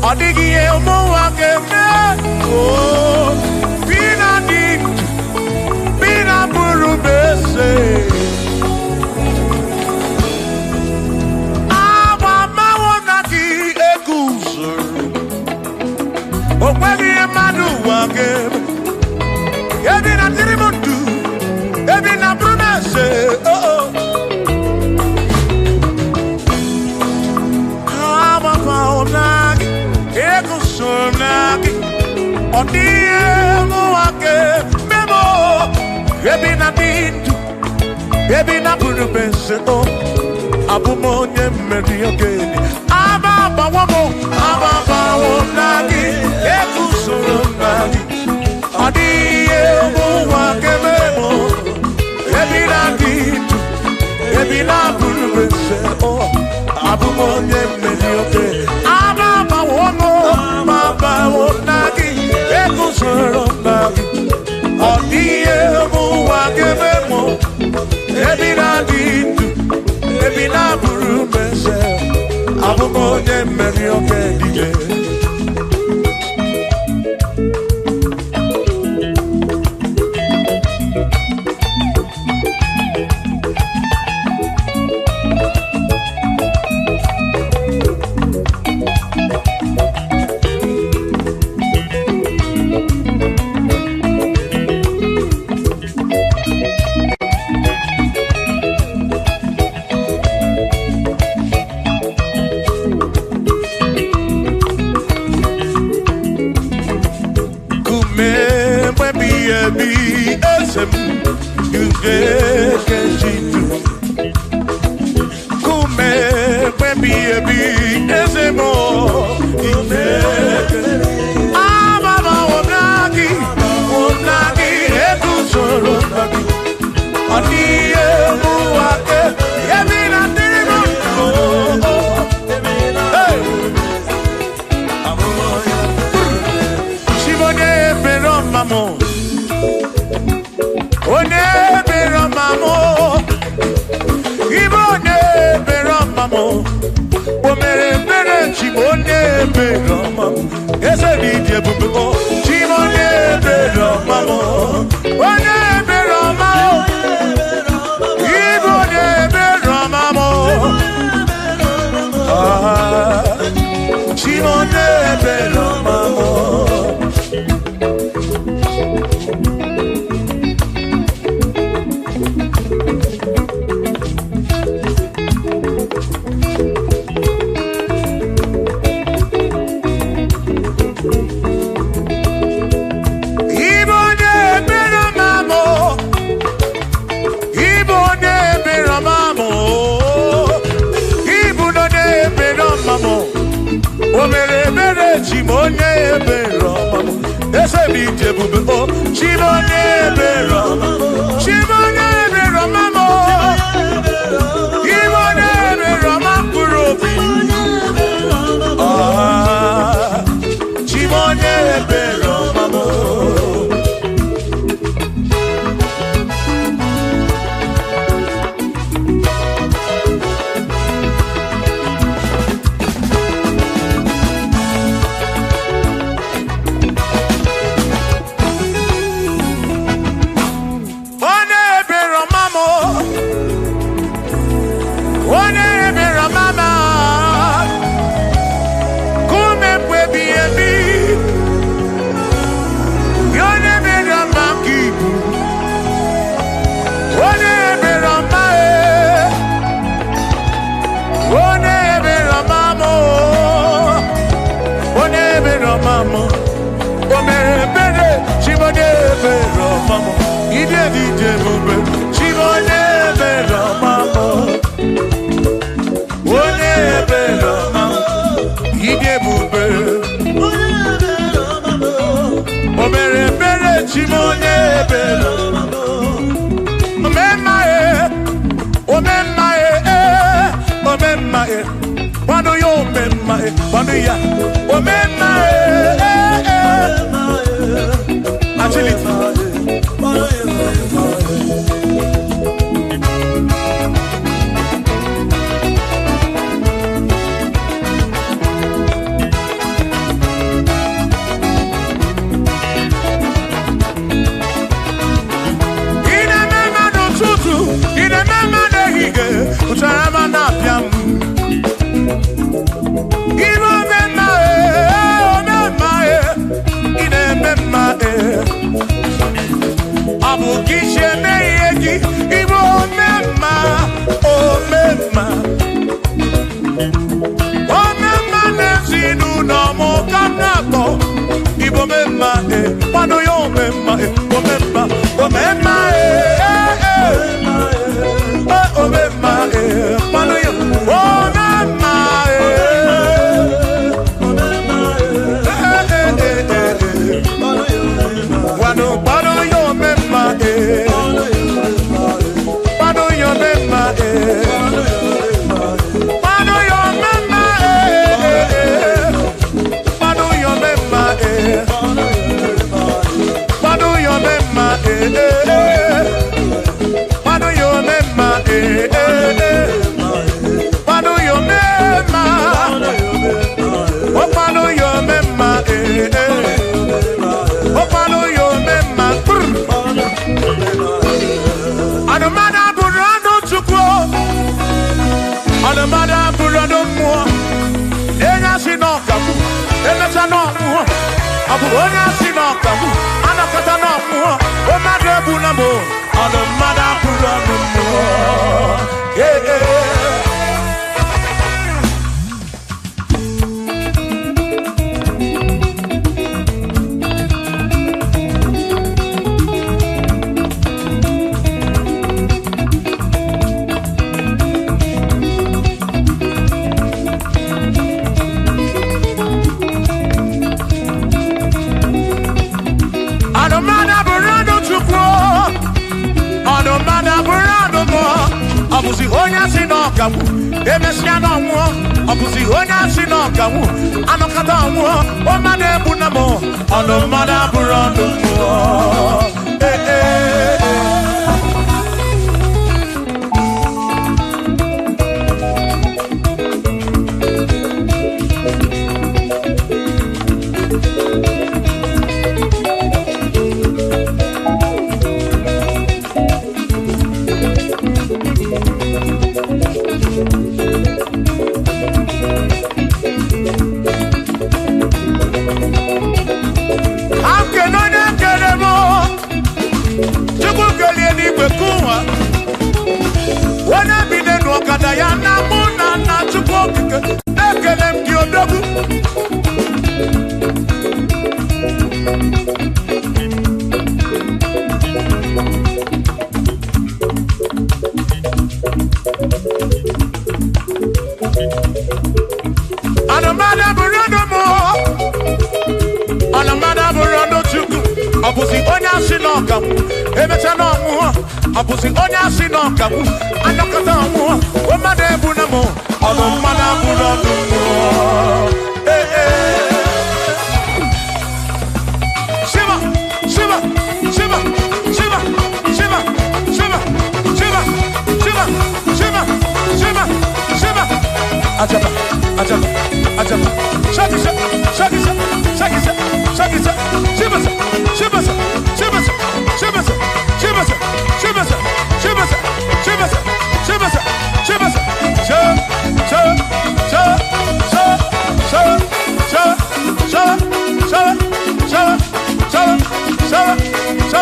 Ọ dịghị ihe ụmụnwa ga-eme. Oo, bi na dị ndụ, bi na bụrụ m eze. Agba mmanwụ na gị eguzoro. O nweghị ihe mmadụ ụwa ga-eme. Ebi na dịrị m ndụ, ebi na bụrụ m eze. Oh, oh. Agbamanwụ na gị eguzoro na gị. Ọ dịghị ihe ụmụnwa ga-eme m. Ebi na dị ndụ, ebi na bụrụ m eze. Oh. Abụ m onye mmeri ogene. Aba agbawo m, aba agbawo na gị, eguzoro m na gị. Ọ dịghị ihe ụwa ga-eme m. Ebi na dị ndụ, ebi na bụrụ m eze. Oh, abụ m onye mmeri ogene. Aba agbawo m, aba agbawo na gị, eguzoro m na gị. Ọ dịghị ihe ụwa ga-eme m. Ebi na dị ndụ, ebi na bụrụ m eze. Abụ m onye mmeri oke dike. Kume mwebi ebi eze m ugekejidu. Kume mwebi ebi eze m igeke. Ababawo na gị, na gị, eguzoro na gị. Ọ dịghị ihe ụwa ga- ebi na dịrị m ndụ. Hey! Chibonye ebere ọma m. Onye ebere ọma m. Ibe onye ebere ọma m. O mere ebere chi m onye ebere ọma m. Eze dị ịdị ebube o. Chi m onye ebere ọma m. Onye ebere ọma m. Ibe onye ebere ọma m. Ah, chi m onye ebere ọma m. Ibe onye ebere ọma m. Ibe onye ebere ọma m. Ibu onye ebere ọma m. O mere ebere chi m onye ebere ọma m. Eze m ije ebube o. Chi m onye ebere ọma m. Chi m onye ebere ọma m. Ibe onye ebere ọma mkpụrụ obi. Ah, chi m onye ebere ọma m. Onye ebere ọma m. Onye ebere ọma m. Kume mgbe ebighị ebi. Onye ebere ọma ka ibu. Onye ebere ọma e. Onye ebere ọma m. Onye ebere ọma m. O mere ebere chi m onye ebere ọma m. Ide dị ije ebube chi m onye ebere ọma m. Onye ebere ọma m. Ide ebube. O mere ebere chi m onye ebere. Omemma e, omemma e, eh, omemma e. Kwado ya omemma e, kwado ya. Omemma e, eh, eh. Agility. Omemma eh eh, omemma eh, manu yo. Omemma eh, eh eh eh eh. Wanu panu yo omemma eh, panu yo omemma eh, panu yo omemma eh, panu yo omemma eh, panu yo omemma eh eh, panu yo omemma eh eh, panu yo omemma, oh panu yo omemma eh eh, oh panu yo omemma. Anụmanụ abụrụ anụ Chukwu, anụmanụ abụrụ anụ mmụọ. Enye asị na ọkagbu, emecha na ọmụọ. Ọ bụ onye asị na ọkagbu, anakọta na ọmụọ. Mmadụ egbu na mụ, anụmanụ abụrụ anụ mmụọ. Ee, ee. Anụmanụ abụrụ anụ Chukwu, anụmanụ abụrụ anụ mmụọ. Ọ bụzi onye asị na ọkagbu, emesịa na ọnwụọ. Ọ bụzi onye asị na ọkagbu, anọkọta ọnwụọ. Mmadụ egbu na mụ, anụmanụ abụrụ anụ mmụọ. Ee, ee, ee. Akene onye kere m, Chukwu kelie n'igwe kụwa. Onye bi n'elu ọkada ya na mụ na nna Chukwu okike, ekele m gị odogwu. Anụmanụ abụrụ ọnụ mụọ, anụmanụ abụrụ ọnụ Chukwu. Ọ bụzi onye asị na ọkagbu, emecha na ọnwụọ. Ọ bụzi onye asị na ọkagbu, anọkọta ọnwụọ. Mmadụ egbu na mụ, ọnụ mmadụ abụrụ ọnụ mmụọ. Ee, ee. Shiva, Shiva, Shiva, Shiva, Shiva, Shiva, Shiva, Shiva, Shiva, Shiva, Shiva. Ajaba, ajaba, ajaba. Shaki, shaki, shaki, shaki, shaki, shaki. Shiva, Shiva, Shiva, Shiva, Shiva, Shiva, Shiva, Shiva, Shiva, Shiva. Sha, sha, sha, sha, sha, sha, sha, sha, sha, sha, sha, sha,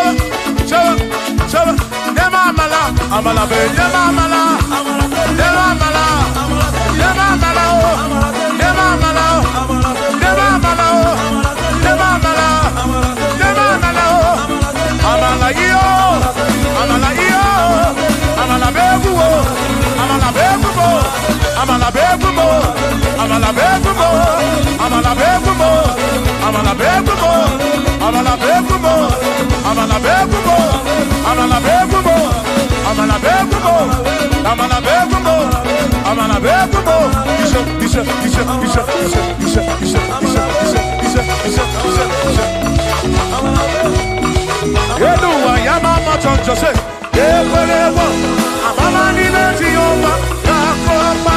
sha, sha. Nema amala, amala be, nema amala, nema amala, nema amala o, nema amala o, nema amala o, nema amala, nema amala o, amala iyo, amala iyo, amala be guo, amala be guo, amala be guo, amala be guo, amala be guo, amala be guo, amala be guo, amala be guo, amala be guo, amala be guo, amala be guo, amala be guo. Isha, isha, isha, isha, isha, isha, isha, isha, isha, isha, isha, isha. Eluwa ya mama choncho se, ekwelewo, amama n'ime Jehova ga-akọpa.